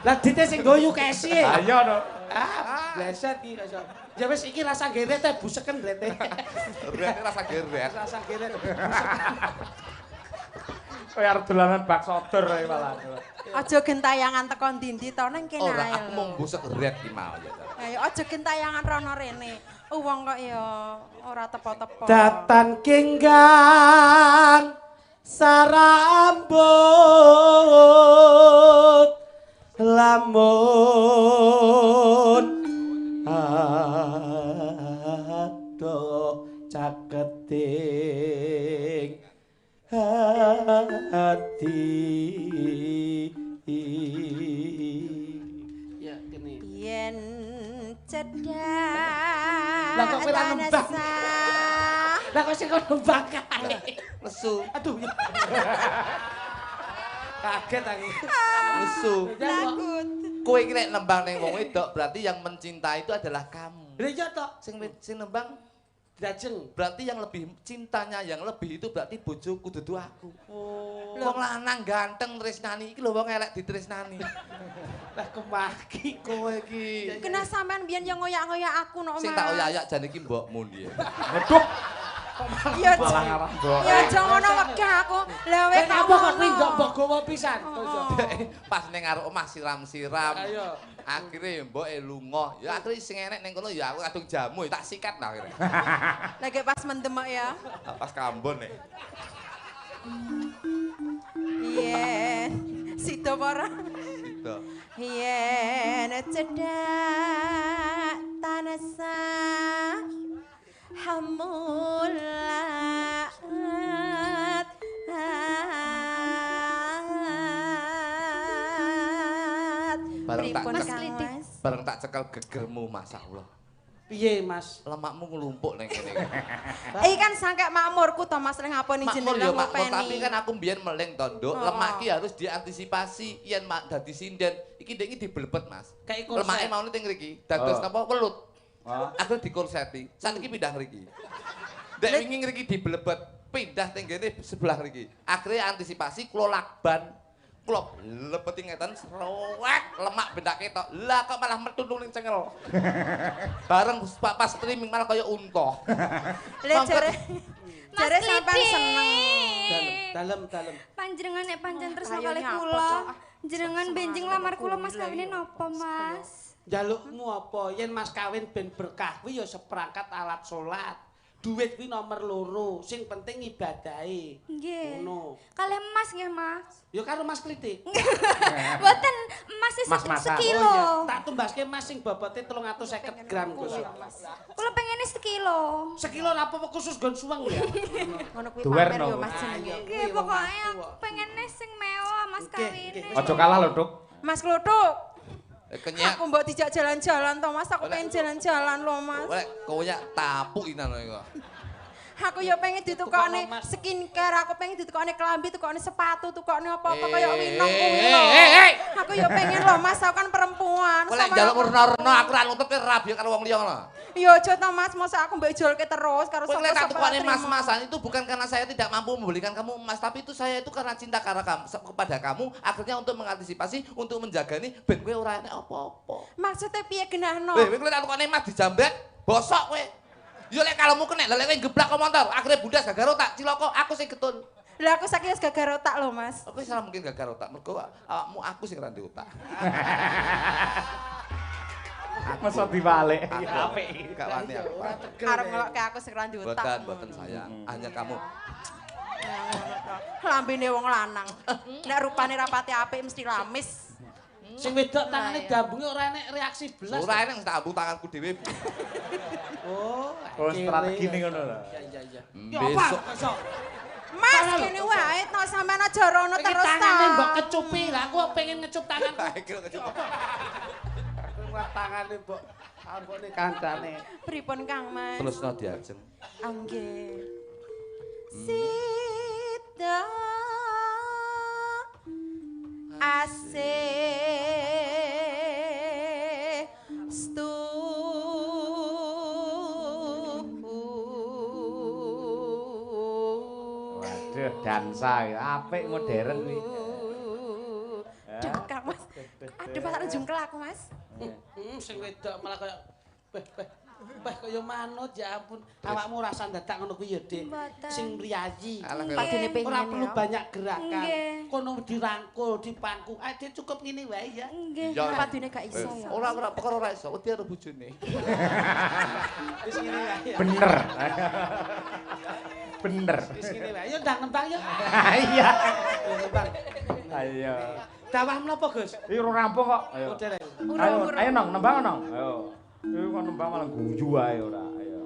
Lah dite sing nggo yukesi. Ayo no. Ah, bleset iki iso. Ya wis iki rasa geret e buseken rete. Rete rasa geret. Rasa geret. Kaya arep dolanan bak sodor ae malah. Aja gentayangan teko ndi-ndi to nang kene ae. Ora, aku mung busek ret ki mau ya. Ayo aja gentayangan rono rene. Wong kok ya ora tepo-tepo. Datan kenggang sarambut lamun ado caketing hati. Ya kene. Yen cedhak. Lah kok kowe ra nembang. Lah kok sing kono nembang kae. Lesu. Aduh. Kaget aku. Lesu. Takut. Kowe iki nek nembang ning wong wedok berarti yang mencintai itu adalah kamu. Lha iya toh. Sing nembang Drajeng. Berarti yang lebih cintanya yang lebih itu berarti bojoku dudu aku. Oh. Wong lanang ganteng tresnani iki lho wong elek ditresnani. Lah kemaki kowe iki. Kena sampean biyen yo ngoyak-ngoyak aku no, Mas. Sing tak oyak-oyak jan iki mbokmu ndiye. Waduh. Ya malah ngarah. Ya aja ngono wegah aku. Lah weh apa kok kuwi mbok mbok gowo pisan. Pas ning ngarep omah siram-siram. Ayo. Akhire mboke lunga. Ya akhire sing enek ning kono ya aku kadung jamu tak sikat lah akhire. Lagi pas mendem ya. Pas kambon nek. Yen sida apa ora? Sida. Yen cedhak tansah hamulat. Bareng tak cekel gegermu, masyaallah. Piye, Mas? Lemakmu nglumpuk ning kene. Iki kan sangke makmurku to, Mas, ning apa ning jeneng makmur, tapi kan aku mbiyen meling to, Nduk. Lemak ki harus diantisipasi yen mak dadi sinden. Iki ndek iki diblebet, Mas. Lemake maune teng ngriki, dados napa welut. Aku dikorseti. Saiki pindah ngriki. Ndek wingi ngriki diblebet, pindah teng kene sebelah ngriki. Akhire antisipasi kula lakban. Kula lebeti ngeten srowek lemak bendak ketok. Lah kok malah metu ning cengel. Bareng pas streaming malah kaya unta. Lah jare sampean seneng. Dalem. Panjenengan nek pancen tresno kalih kula, jenengan benjing lamar kula mas kawine napa, Mas? Njalukmu apa? Yen mas kawin ben berkah kuwi ya seperangkat alat salat. Duit kuwi nomor 2, sing penting ibadahe. Nggih. Ngono. Kalih emas nggih, Mas. Ya karo Mas Klitik. Mboten, emas sekilo. Oh iya, tak tumbaske emas sing bobote 350 gram Gus. Kula pengene sekilo. Sekilo ora apa-apa khusus nggon suweng ya. Ngono kuwi pamer yo Mas jenenge. Nggih, pokoke aku pengene sing mewah mas kawine. Aja kalah lho, Duk. Mas Kluthuk. Kenyek. Aku mbok dijak jalan-jalan to Mas, aku pengen jalan-jalan lho Mas. Kowe kowe tapuk inan kok. Aku ya pengen ditukokne skincare, aku pengen ditukokne klambi, tukokne sepatu, tukokne apa-apa kaya winong kuwi lho. Aku ya pengen lho Mas, aku kan perempuan. Kowe lek njaluk werna-werna aku ra nutup rabi karo wong liya ngono. Ya aja to Mas, mosok aku mbok ijolke terus karo sapa-sapa. Kowe lek tak tukokne mas-masan itu bukan karena saya tidak mampu membelikan kamu emas, tapi itu saya itu karena cinta kepada kamu, akhirnya untuk mengantisipasi, untuk menjaga nih ben kowe ora enek apa-apa. Maksudnya piye genahno? Kowe lek tak tukokne emas dijambret, bosok kowe. Yo lek kalemu kena, lek kowe geblak ke motor, akhirnya bundas gagal otak, cilaka aku sing getun. Lah aku saiki wis gagal otak lho, Mas. Aku salah mungkin gagal otak, mergo awakmu aku sing ra ndek otak. Masa diwalek. Apik. Gak wani aku. Arep ngelokke aku sing ra ndek otak. Mboten, mboten sayang, hanya kamu. Lambene wong lanang. Nek rupane rapati apik mesti lamis. Sing wedok tangane diambungi ora enek reaksi belas. Ora enek tak ambung tanganku dhewe. Oh, oh strategi ngono lho. Iya iya iya. Besok Mas kene wae to sampean aja rono terus ta. Tangane mbok kecupi lah, aku pengen ngecup tanganku. Aku tangane mbok ambone kancane. Pripun Kang Mas? Terusno diajeng. Nggih. Sida asih stu. Waduh, dansa apik modern kuwi. Duh, Kang Mas. Aduh, malah jungkel aku, Mas. Sing wedok malah kaya beh beh. Beh kaya manut ya ampun. Awakmu rasa dadak ngono kuwi ya, Dik. Sing mriyayi. Ora perlu banyak gerakan. Kono dirangkul, dipangku. Ah, Dik cukup ngene wae ya. Nggih. Padune gak iso ya. Ora ora perkara ora iso, wedi karo bojone. Wis ngene wae. Bener. Bener. Wis ngene wae. Ayo ndang nembang ya. Iya. Nembang. Ayo. Dawah menapa, Gus? Iki ora rampung kok. Ayo. Ayo, ayo nong nembang nong. Ayo. Iki kok nembang malah guyu ae ora. Ayo.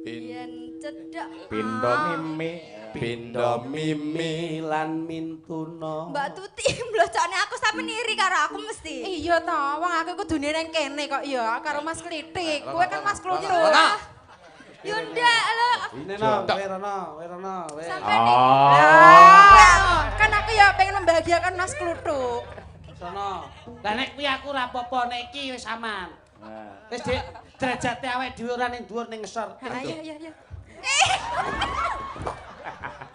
Yen cedhak Pindo mimi, pindo mimi lan mintuna. Mbak Tuti mlocokne aku sampe niri karo aku mesti. Iya ta, wong aku kudune nang kene kok ya karo Mas Klitik. Kowe kan Mas Kluthuk. Yunda lho. Neno, kowe rono, kowe rono, kowe. Kan aku ya pengen membahagiakan Mas Kluthuk. Sono. Lah nek kuwi aku ora apa-apa, nek iki wis aman. Wis Dik, derajate awake dhewe ora ning dhuwur ning ngesor. Iya iya iya.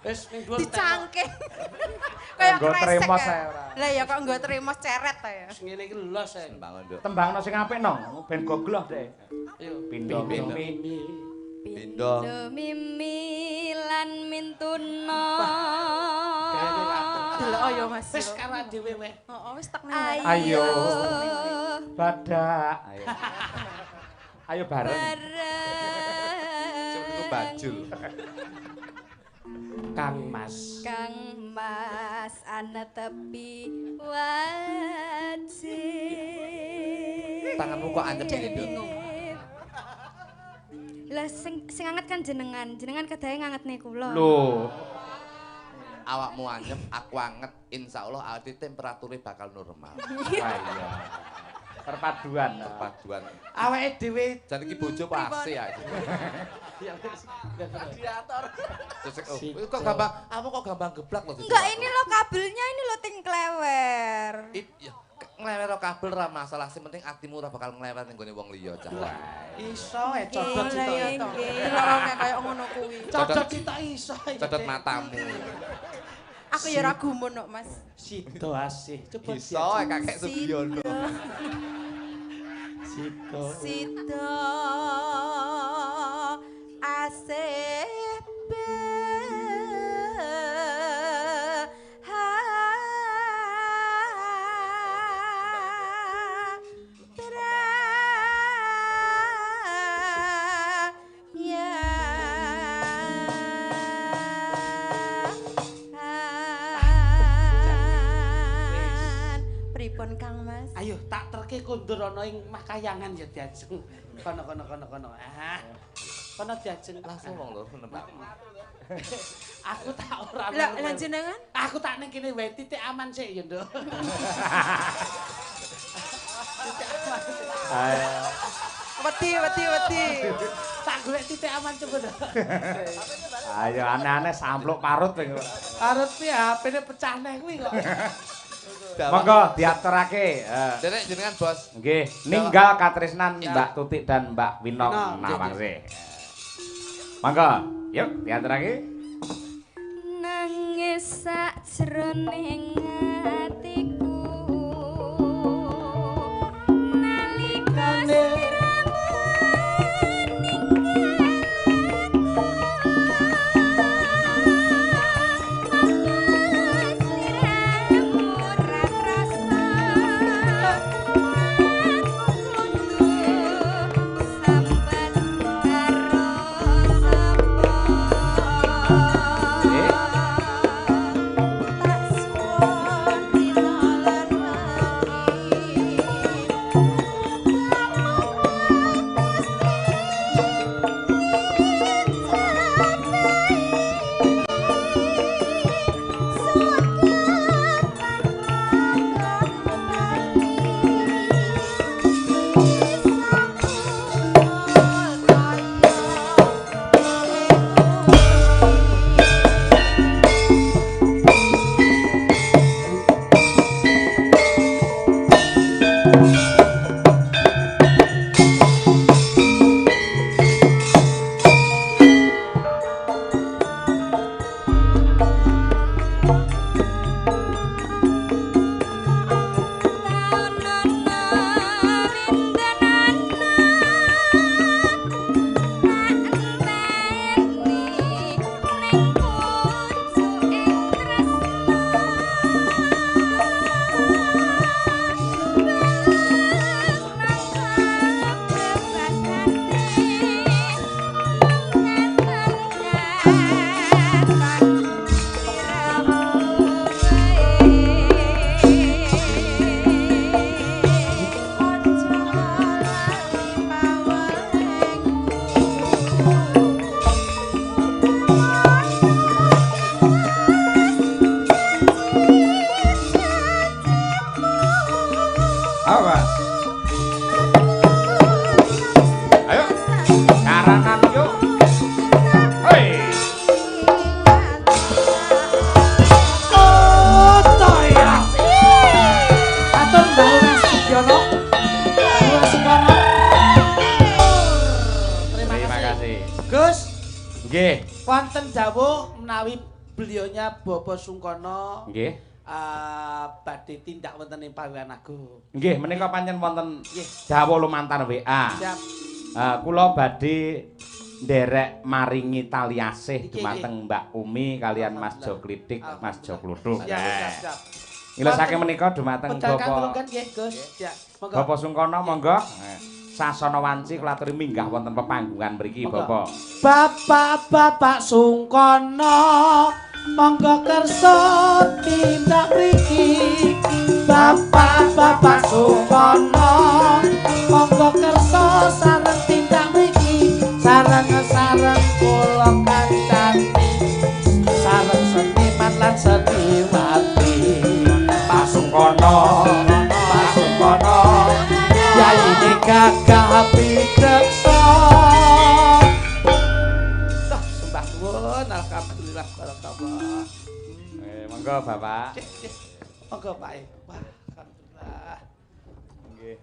Wis ning dhuwur dicangking. Kayak kresek. Lah ya kok nggo tremos ceret ta ya. Wis ngene iki los ae. Tembangno sing apik nong, ben gogloh Dik. Ayo. Pindo mimi. Pindo mimi lan mintuna. Delok ya Mas. Wis karo dhewe weh. Heeh, wis tek. Ayo. Badak. Ayo. Ayo bareng. Sing niku bajul. Kang Mas. Kang Mas ana tepi wajib. Tanganmu kok anyep ngene, Nduk. Lah sing anget kan jenengan, jenengan kedahe ngangetne kula. Lho. Awakmu anyep, aku anget, insyaallah awake temperature bakal normal. Wah iya. Perpaduan. Perpaduan. Awake dhewe jan iki bojo pasti ya. Ya wis. Radiator. Kok gampang, aku kok gampang geblak lho. Enggak, ini lo kabelnya ini lo ting klewer. Iya. Nglewer kabel ra masalah, sing penting atimu ora bakal nglewer ning gone wong liya cah. Iso e codot sitok. Delok kaya ngono kuwi. Codot sitok iso. Codot matamu. Aku ya ora gumun kok, Mas. Sido asih. Coba iso e kakek Sugiono. Sido. Sido asih. Kang Mas. Ayo tak terke kondur ana ing makayangan ya diajeng. Kono kono kono kono. Ah. Kono diajeng langsung wong loro nembak. Aku tak ora. Lah lah jenengan? Aku tak ning kene wae titik aman sik ya, Nduk. Titik aman. Ayo. Wedi wedi wedi. Tak golek titik aman coba, Nduk. Ayo aneh-aneh sampluk parut kowe. Parut piye HP-ne pecah neh kuwi kok. Monggo diaturake. Derek jenengan, Bos. Nggih, ninggal katresnan Mbak Tutik dan Mbak Winong Nawangsih. Monggo, yuk diaturake. Nangis sak jroning atiku nalika sliramu ninggal. Nggih. Wonten dawuh menawi beliaunya Bapak Sungkono. Nggih. Badhe tindak wonten ing Pawiwan Agung. Nggih, menika pancen wonten dawuh lumantar WA. Siap. Kula badhe nderek maringi tali asih dumateng Mbak Umi kalian Mas Jo Klitik, Mas Jo Kluthuk. Siap, siap. Mila saking menika dumateng Bapak nggih, Gus. Ya, monggo. Bapak Sungkono monggo. Sasana wanci kula aturi minggah wonten pepanggungan mriki, Bapak. Bapak-bapak Sungkono monggo kersa tindak mriki. Bapak-bapak Sungkono monggo kersa sareng tindak mriki. Sareng-sareng kula kancane, sareng seniman lan seniwati. Pak Sungkono, Pak Sungkono, yai gagah pideksa. Tuh, sembah nuwun, alhamdulillah barakallah. Monggo Bapak. Monggo Pak. Wah, alhamdulillah. Nggih.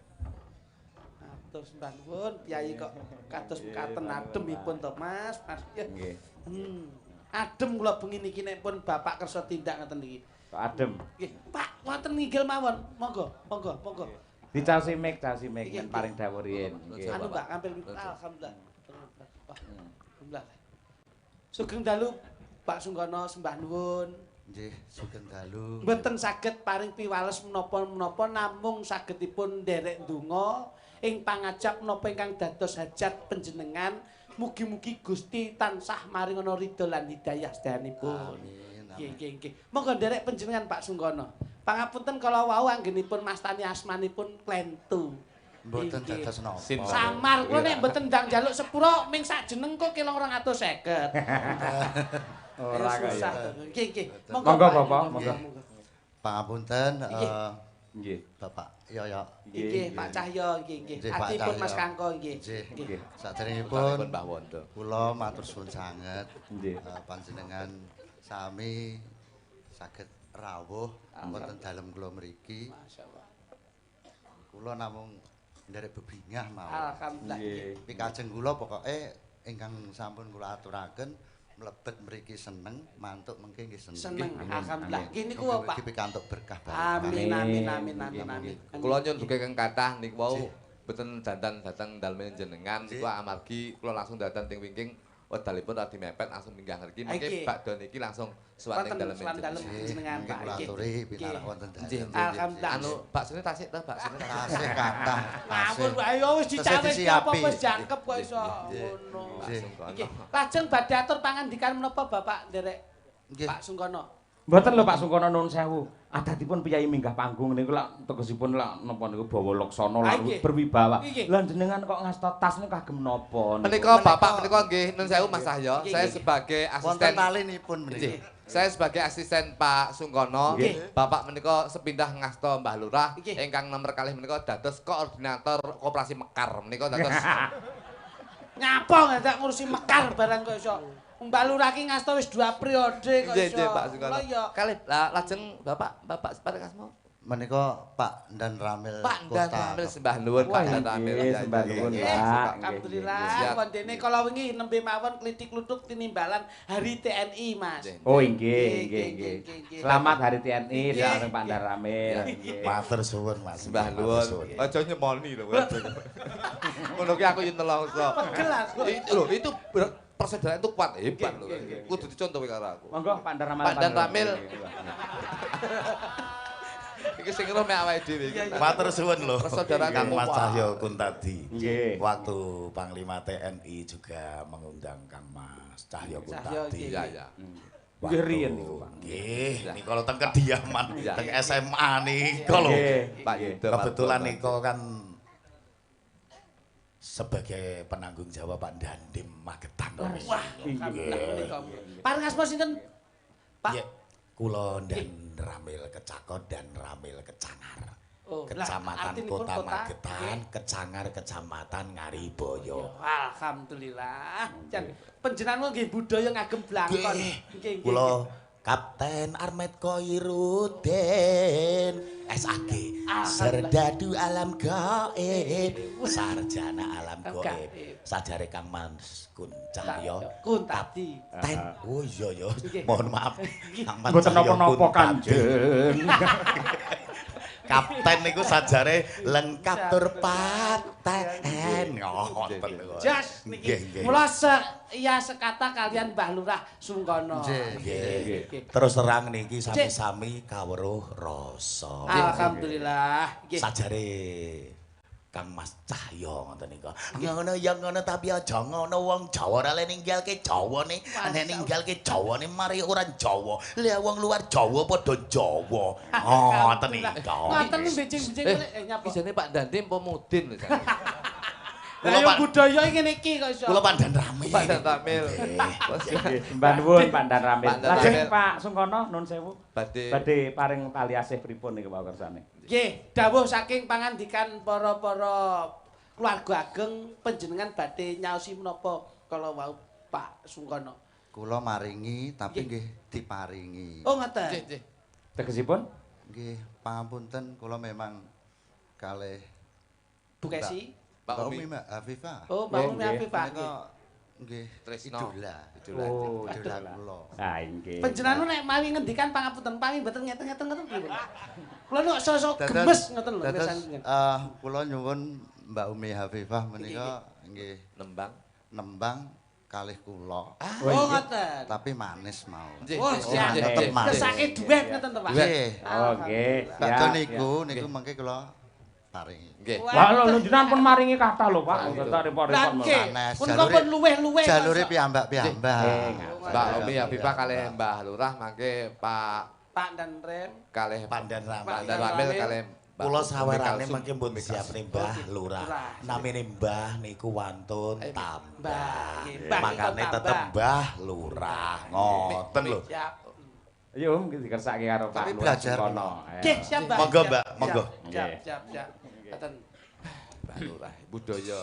Matur sembah nuwun, piyayi kok kados mekaten ademipun to, Mas. Mas. Nggih. Adem kula bengi niki nek pun Bapak kersa tindak ngeten niki. Kok adem? Nggih, Pak, wonten nginggil mawon. Monggo, monggo, monggo. Dicaosi mik, caosi mik men paring dawuh riyin. Nggih. Anu Mbak, ngampil alhamdulillah. Wah, alhamdulillah. Sugeng dalu Pak Sungkono, sembah nuwun. Nggih, sugeng dalu. Mboten saged paring piwales menapa-menapa namung sagedipun nderek ndonga ing pangajap menapa ingkang dados hajat panjenengan. Mugi-mugi Gusti tansah maringono ridho lan hidayah sedayanipun. Amin. Nggih, nggih, nggih. Monggo nderek panjenengan Pak Sungkono. Pangapunten kala wau anggenipun mastani asmanipun klentu. Mboten dados napa. Samar kula nek mboten ndang njaluk sepura ming sak jeneng kok kelong 250. Ora kaya. Nggih, nggih. Monggo Bapak, monggo. Pangapunten nggih. Bapak Yoyo. Nggih, Pak Cahyo nggih, nggih. Adipun Mas Kangko nggih. Nggih. Saderengipun Mbah Wondo. Kula matur suwun sanget. Nggih. Panjenengan sami saged rawuh wonten dalem kula mriki. Masyaallah. Kula namung nderek bebingah mawon. Alhamdulillah. Pikajeng kula pokoke ingkang sampun kula aturaken mlebet mriki seneng, mantuk mengke nggih seneng. Seneng, alhamdulillah. Nggih niku wae, Pak. Mugi pikantuk berkah barokah. Amin amin amin amin amin. Kula nyuwun duka ingkang kathah niku wau mboten dandan dateng daleme jenengan niku amargi kula langsung dandan teng wingking wedalipun radi mepet langsung minggah ngriki mengke bakdo niki langsung suwan ing dalem jenengan Pak. Kula aturi pinarak wonten dalem. Alhamdulillah. Anu baksone tasik ta baksone tasik kathah. Ngawur ayo wis dicawis apa wis jangkep kok iso ngono. Nggih. Lajeng badhe atur pangandikan menapa Bapak nderek Pak Sungkono? Mboten lho Pak Sungkono nuwun sewu. Adatipun piyayi minggah panggung niku lak tegesipun lak napa niku bawa laksana lak berwibawa. Lah jenengan kok ngasta tas niku kagem napa niku? Menika Bapak menika nggih nuwun sewu Mas Cahyo. Saya sebagai asisten wonten talinipun menika. Saya sebagai asisten Pak Sungkono, Bapak menika sepindah ngasta Mbah Lurah ingkang nomer kalih menika dados koordinator Koperasi Mekar menika dados nyapa ndak ngurusi Mekar barang kok iso. Mbak Lurah ki ngasta wis 2 periode kok iso. Nggih, Pak Sungkono. Kalih lajeng Bapak, Bapak paring asma. Menika Pak Dan Ramil Pak Dan Ramil sembah nuwun Pak Dan Ramil. Sembah nuwun Pak. Alhamdulillah wondene kala wingi nembe mawon klitik-kluthuk tinimbalan Hari TNI Mas. Oh nggih nggih nggih. Selamat Hari TNI sareng Pak Dan Ramil. Matur suwun Mas. Sembah nuwun. Aja nyemoni lho. Ngono ki aku yen nelongso. Pegel aku. Lho itu persaudaraan itu kuat hebat lho. Kudu dicontoh karo aku. Monggo Pak Dan Ramil. Pak Dan Ramil. Iki sing roh mek awake dhewe iki. Matur suwun lho. Persaudaraan Kang Mas Cahyo Kuntadi. Nggih. Waktu Panglima TNI juga mengundang Kang Mas Cahyo Kuntadi. Iya, iya. Nggih riyen niku, Pak. Nggih, niku lho teng kediaman, teng SMA niku lho. Pak Yuda. Kebetulan niku kan sebagai penanggung jawab Pak Dandim Magetan. Wah, alhamdulillah. Paring asma sinten? Pak. Kula Dan Ramil Kecakot dan Ramil Kecangar. Kecamatan Kota Magetan, Kecangar Kecamatan Ngariboyo. Alhamdulillah. Jan panjenengan nggih budaya ngagem blangkon. Nggih. Kula Kapten Armet Koirudin SAG Serdadu Alam Gaib Sarjana Alam Gaib Sajare Kang Mas Kun Cahyo Kuntadi. Kapten. Oh iya ya, mohon maaf Kang Mas Mboten Cahyo napa-napa Kuntadi. Kanjeng. Kapten niku sajare lengkap tur paten. Ngoten lho. Jas niki. Mula iya sekata kalian Mbah Lurah Sungkono. Nggih. Terus terang niki sami-sami kawruh rasa. Alhamdulillah. Nggih. Sajare Kang Mas Cahyo ngoten niku. Ngono ya ngono tapi aja ngono wong Jawa ora le ninggalke Jawane, nek ninggalke Jawane mari ora Jawa. Lah wong luar Jawa padha Jawa. Ngoten niku. Ngoten becing-becing nyapa. Iki jane Pak Dandim apa Mudin lho jane. Lah yo budaya ngene iki kok iso. Kula Pak Dan Ramil. Pak Dan Ramil. Mbah nuwun Pak Dan Ramil. Lajeng Pak Sungkono nun sewu. Badhe paring tali asih pripun niku Pak kersane? Nggih, dawuh saking pangandikan para-para keluarga ageng panjenengan badhe nyaosi menapa kala wau Pak Sungkono. Kula maringi tapi nggih diparingi. Oh ngoten. Nggih, nggih. Tegesipun? Nggih, pangapunten kula memang kalih Bu Kesi. Mbak Umi Mbak Afifah. Oh, Mbak Umi Afifah. Nggih, Tresno. Idola. Oh, idola kula. Ah, nggih. Panjenengan nek mawi ngendikan pangapunten pawi mboten ngeten-ngeten ngoten pripun? Kula nek sok-sok gemes ngoten lho mirsani. Kula nyuwun Mbak Umi Hafifah menika nggih nembang kalih kula. Oh, ngoten. Tapi manis mau. Oh, siap. Tetep manis. Kesake duet ngoten to, Pak. Nggih. Oh, nggih. Bakdo niku niku mengke kula paringi. Nggih. Lah lho jenengan pun maringi kathah lho Pak. Mboten repot-repot. Punika pun luweh-luweh. Jalure piyambak-piyambak. Mbak Umi Hafifah kalih Mbah Lurah mangke Pak Pak Dan Rem kalih Pak Dan Ramil. Pak Dan Ramil kalih kula sawerane mangke mbun siapne Mbah Lurah. Namine Mbah niku wantun tambah. Makane tetep Mbah Lurah. Ngoten lho. Ayo Om dikersake karo Pak Lurah Sungkono. Nggih, siap Mbah. Monggo Mbak, monggo. Siap, siap, siap. Ngoten. Mbah Lurah budaya.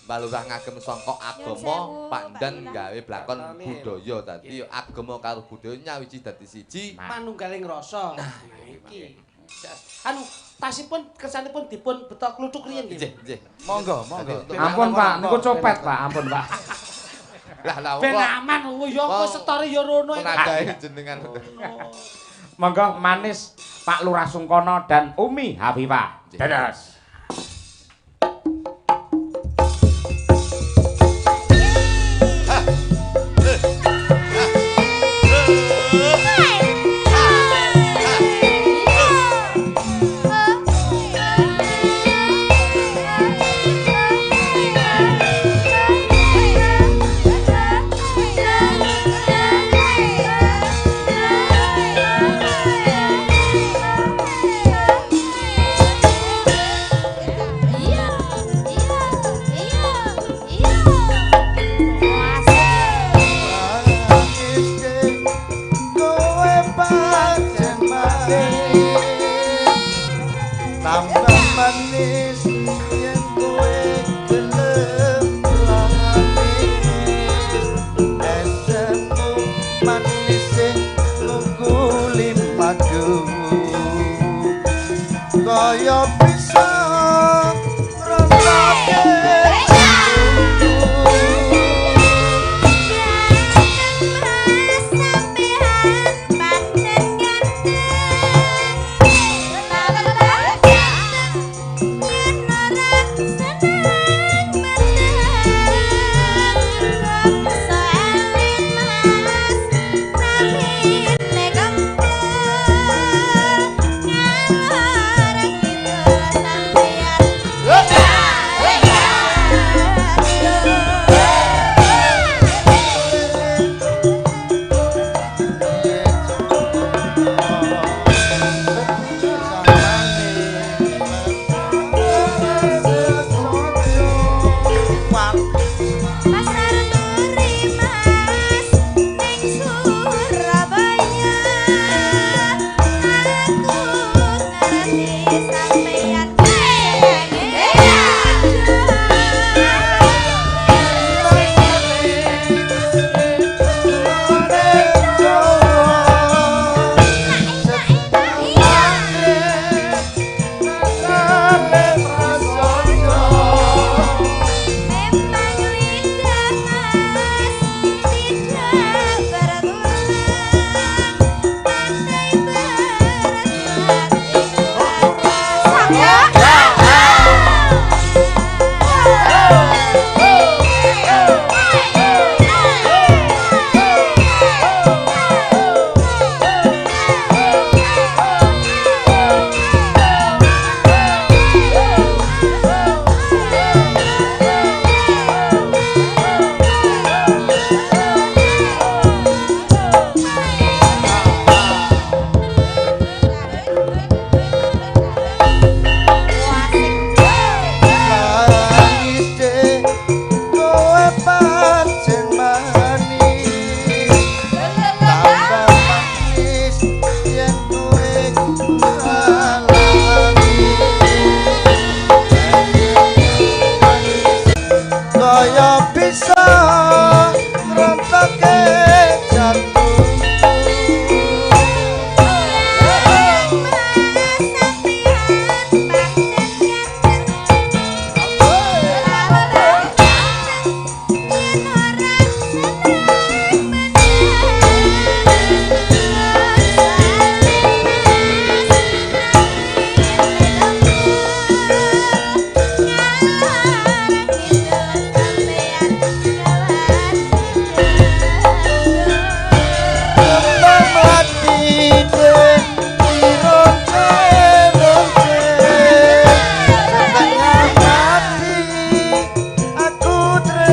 Mbah Lurah ngagem sangka agama, Pandan gawe blakon budaya. Dadi agama karo budaya nyawiji dadi siji. Manunggaling rasa. Nah, iki. Anu tasipun kersanipun dipun beto kluthuk riyin nggih. Nggih, nggih. Monggo, monggo. Ampun Pak, niku copet Pak, ampun Pak. Lah lah ben aman yo kok setore yo rono iki. Penadae jenengan. Monggo manis Pak Lurah Sungkono dan Umi Hafifah. Dados. Yeah.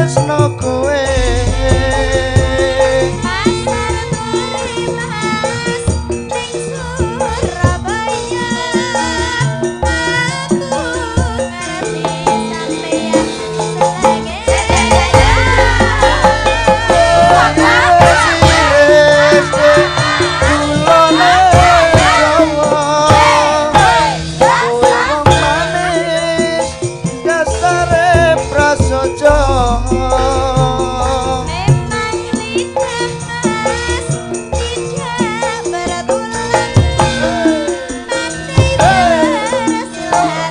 tresno kowe. Pasar Turi Mas ning Surabaya, aku ngerti sampeyan senenge. Dasare prasaja. Memang lidah Mas tidak bertulang, tapi berselalu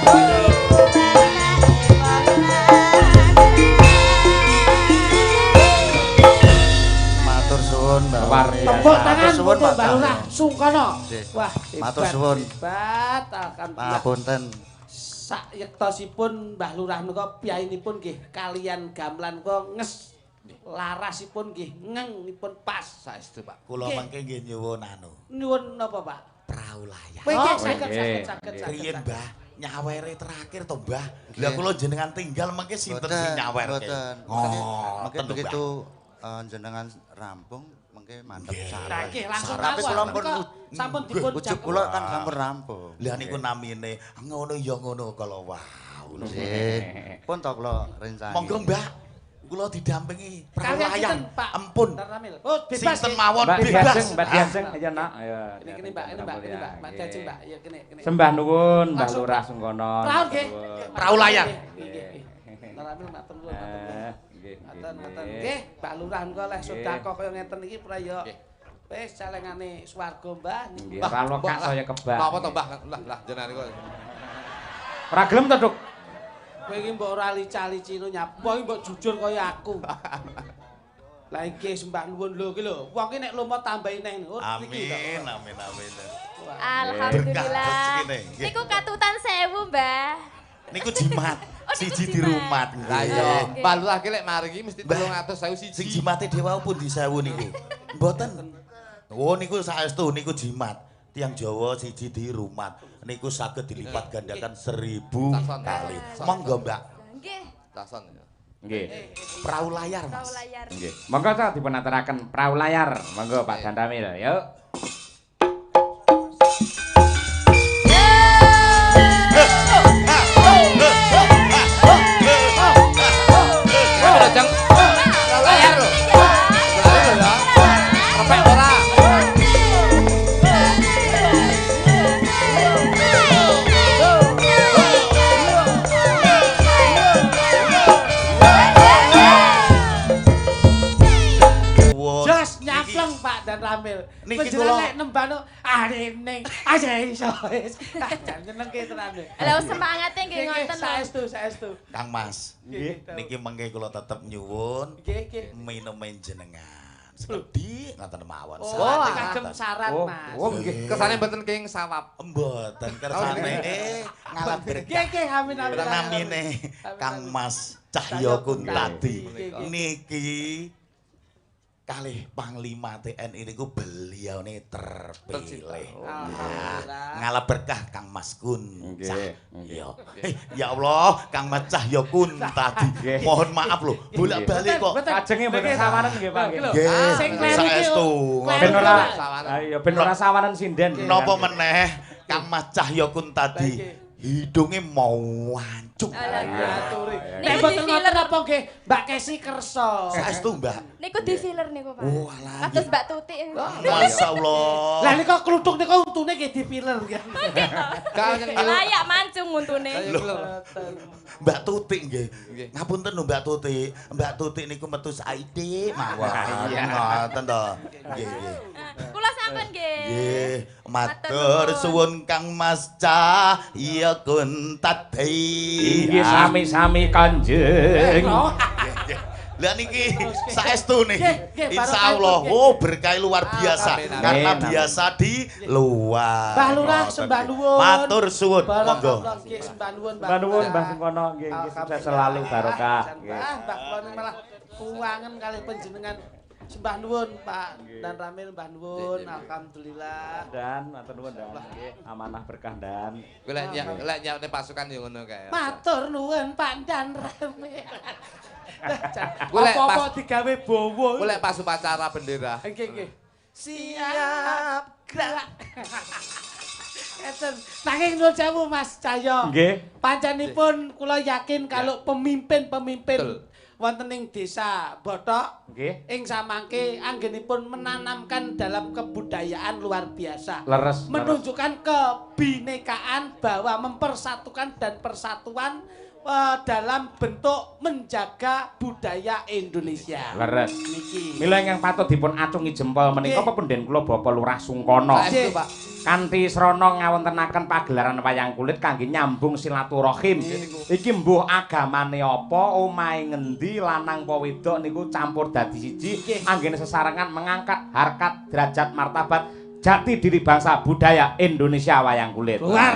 Matur suwun Mbak. Luar biasa. Tepuk tangan Matur suwun, untuk Pak Mbak Lurah Sungkono. Nggih. Wah, Matur hebat, suwun. hebat, alhamdulillah. Pangapunten. Sak yektosipun Mbah Lurah menika piyayinipun nggih kalian gamelan kok nges larasipun nggih ngengipun pas. Saestu, Pak. Kula Nggih. mangke nggih nyuwun anu, Nyuwun napa, Pak? prau layar. Kowe nggih Oh, saged nggih. saged saged saged. Riyen, saged. Mbah, nyawere terakhir to, Mbah. Lah kula jenengan tinggal mangke sinten sing nyawerke? Mboten. Ngoten Mungkin lho, Mbah. begitu jenengan rampung mengke mantep Nggih. Nah, sareng. nggih langsung Tapi mawon. kula pun Menika sampun dipun ujug kula kan sampun rampung. Lah niku namine ngono ya ngono kala wau. Nggih. Pun to kula rencani. Monggo, Mbah. Kula didampingi prau Kalian layar. sinten, Pak? Ampun. Ramil. Oh, bebas. Sinten nggih. mawon Mbak bebas. Diajeng, Mbak Diajeng, ayo nak. Ayo. Ini kene Mbak, ini Mbak, ini Mbak, Mbak Diajeng, Mbak. Ya kene, kene. Sembah nuwun Mbah Langsung, Lurah Pak. Sungkono. Prau nggih. Prau layar. Nggih, nggih. Ramil matur nuwun, matur nuwun. Eh, nggih. Ngoten, ngoten. Nggih, Mbak Lurah engko leh sedekah kaya ngeten iki pra ya. Wis celengane swarga, Mbah. Nggih, ora lokak saya kebak. Napa to, Mbah? Lah, lah jenengan niku. Ora gelem to, Duk? Kowe iki mbok ora lica-lici no nyapa, iki mbok jujur kaya aku. Lah iki sembah nuwun lho iki lho. Wong iki nek lomo tambahi neh. Oh, iki to. Amin, amin, amin. Wah. Alhamdulillah. Berkah rezekine, nggih. Niku katutan 1000, Mbah. Niku jimat. Oh, niku Siji jimat. dirumat. Lah iya, Nggih. Mbah Lurah ki lek mari iki mesti Mbah. 300.000 siji. Sing jimate dhewe wau pundi 1000 niku? Mboten. Oh niku saestu niku jimat. Tiang Jawa siji dirumat. Niku saged dilipat gandakan 1000 kali. Monggo, Mbak. Nggih, Tason. ya. Nggih. Prau layar, prau Mas. layar. Nggih. Monggo ta dipun aturaken prau layar. Monggo Pak Danramil. Yuk. Lho, Jeng. Prau layar lho. Prau layar lho ya. Repek ora? Wah, Jos nyampleng Pak dan Ramil. Niki Panjenengan kula- lek nembano arene aja iso wis. Ah, jan nyenengke tenan. Lah semangate nggih Nggih, ngoten lho. saestu, saestu. Kang Mas. Nggih. Niki mengke kula tetep nyuwun Nggih, nggih. minume jenengan. Sekedhik ngoten mawon. Oh, Syarat kagem ngoten. syarat, Oh, Mas. oh nggih. Kersane mboten kenging sawab. Mboten kersane ngalah Nggih, berkah. nggih, amin amin. amin. Namine Kang Mas Cahya Kuntadi. Nggih, nggih. Niki kalih Panglima TNI niku beliaune terpilih. Alhamdulillah. Ngalah berkah Kang Mas Kun. Nggih, nggih. Cahya. Ya Allah, Kang Mas Cahya Kuntadi. Nggih. Mohon maaf loh, bolak-balik kok. Mboten. Kajenge mboten sawanan nggih, Pak. Lho, Nggih, Sing kleru iki. saestu. Ben ora Sawanan. Ayo ben ora sawanan sinden. Napa meneh Kang Mas Cahya Kuntadi Nggih. hidunge mau wancung. Aturi. Nek Niku mboten di ngoten apa nggih Mbak Kesi kersa. Saestu, Mbak. Niku di filler niku, Pak. Oh, alah. Kados Mbak Tuti. Masya Allah. Lah niku kluthuk niku untune nggih di filler. Gak nyen Layak mancung untune. Mbak Tuti nggih. Nggih. Ngapunten lho Mbak Tuti. Mbak Tuti niku metu saiki mawon. Ngoten to. Nggih, nggih. Kula sampun nggih. Nggih, matur suwun Kang Mas Cahya Kuntadi. Inggih sami-sami Kanjeng. Lah niki saestu nih. Nggih, nggih, Insyaallah. barokah. Oh, berkah luar biasa. Amin, amin. Karena Amin, amin. biasa di luar. Mbah Lurah Ngoten sembah nggih. nuwun. Matur suwun. Monggo. Barakallah nggih sembah nuwun Sembah nuwun Mbah Sungkono nggih nggih sukses selalu barokah. Nggih. Mbah, Mbah kula ini malah kuwangen kalih panjenengan. Sembah nuwun Pak dan Ramil mbah nuwun. Alhamdulillah. Dan matur nuwun dan nggih amanah berkah dan. Kowe lek nyiapne pasukan yo ngono kae. Matur nuwun Pak dan Ramil. Golek Apa-apa digawe bowo. Golek pas upacara bendera. Nggih, nggih. Siap gerak. Eten. Nanging nuwun sewu Mas Cahyo. Nggih. Pancenipun kula yakin kalau pemimpin-pemimpin Betul. wonten ing desa Bothok Nggih. ing samangke anggenipun menanamkan dalam kebudayaan luar biasa. Leres, leres. Menunjukkan kebinekaan bahwa mempersatukan dan persatuan dalam bentuk menjaga budaya Indonesia. Leres. Niki. Mila ingkang patut dipun acungi jempol menika Nggih. pepunden kula Bapak Lurah Sungkono. Saestu, Pak. Kanthi srana ngawontenaken pagelaran wayang kulit kangge nyambung silaturahim. Iki mbuh agamane apa, omahe ngendi, lanang apa wedok niku campur dadi siji, anggene sesarengan mengangkat harkat, derajat, martabat jati diri bangsa budaya Indonesia wayang kulit. Luar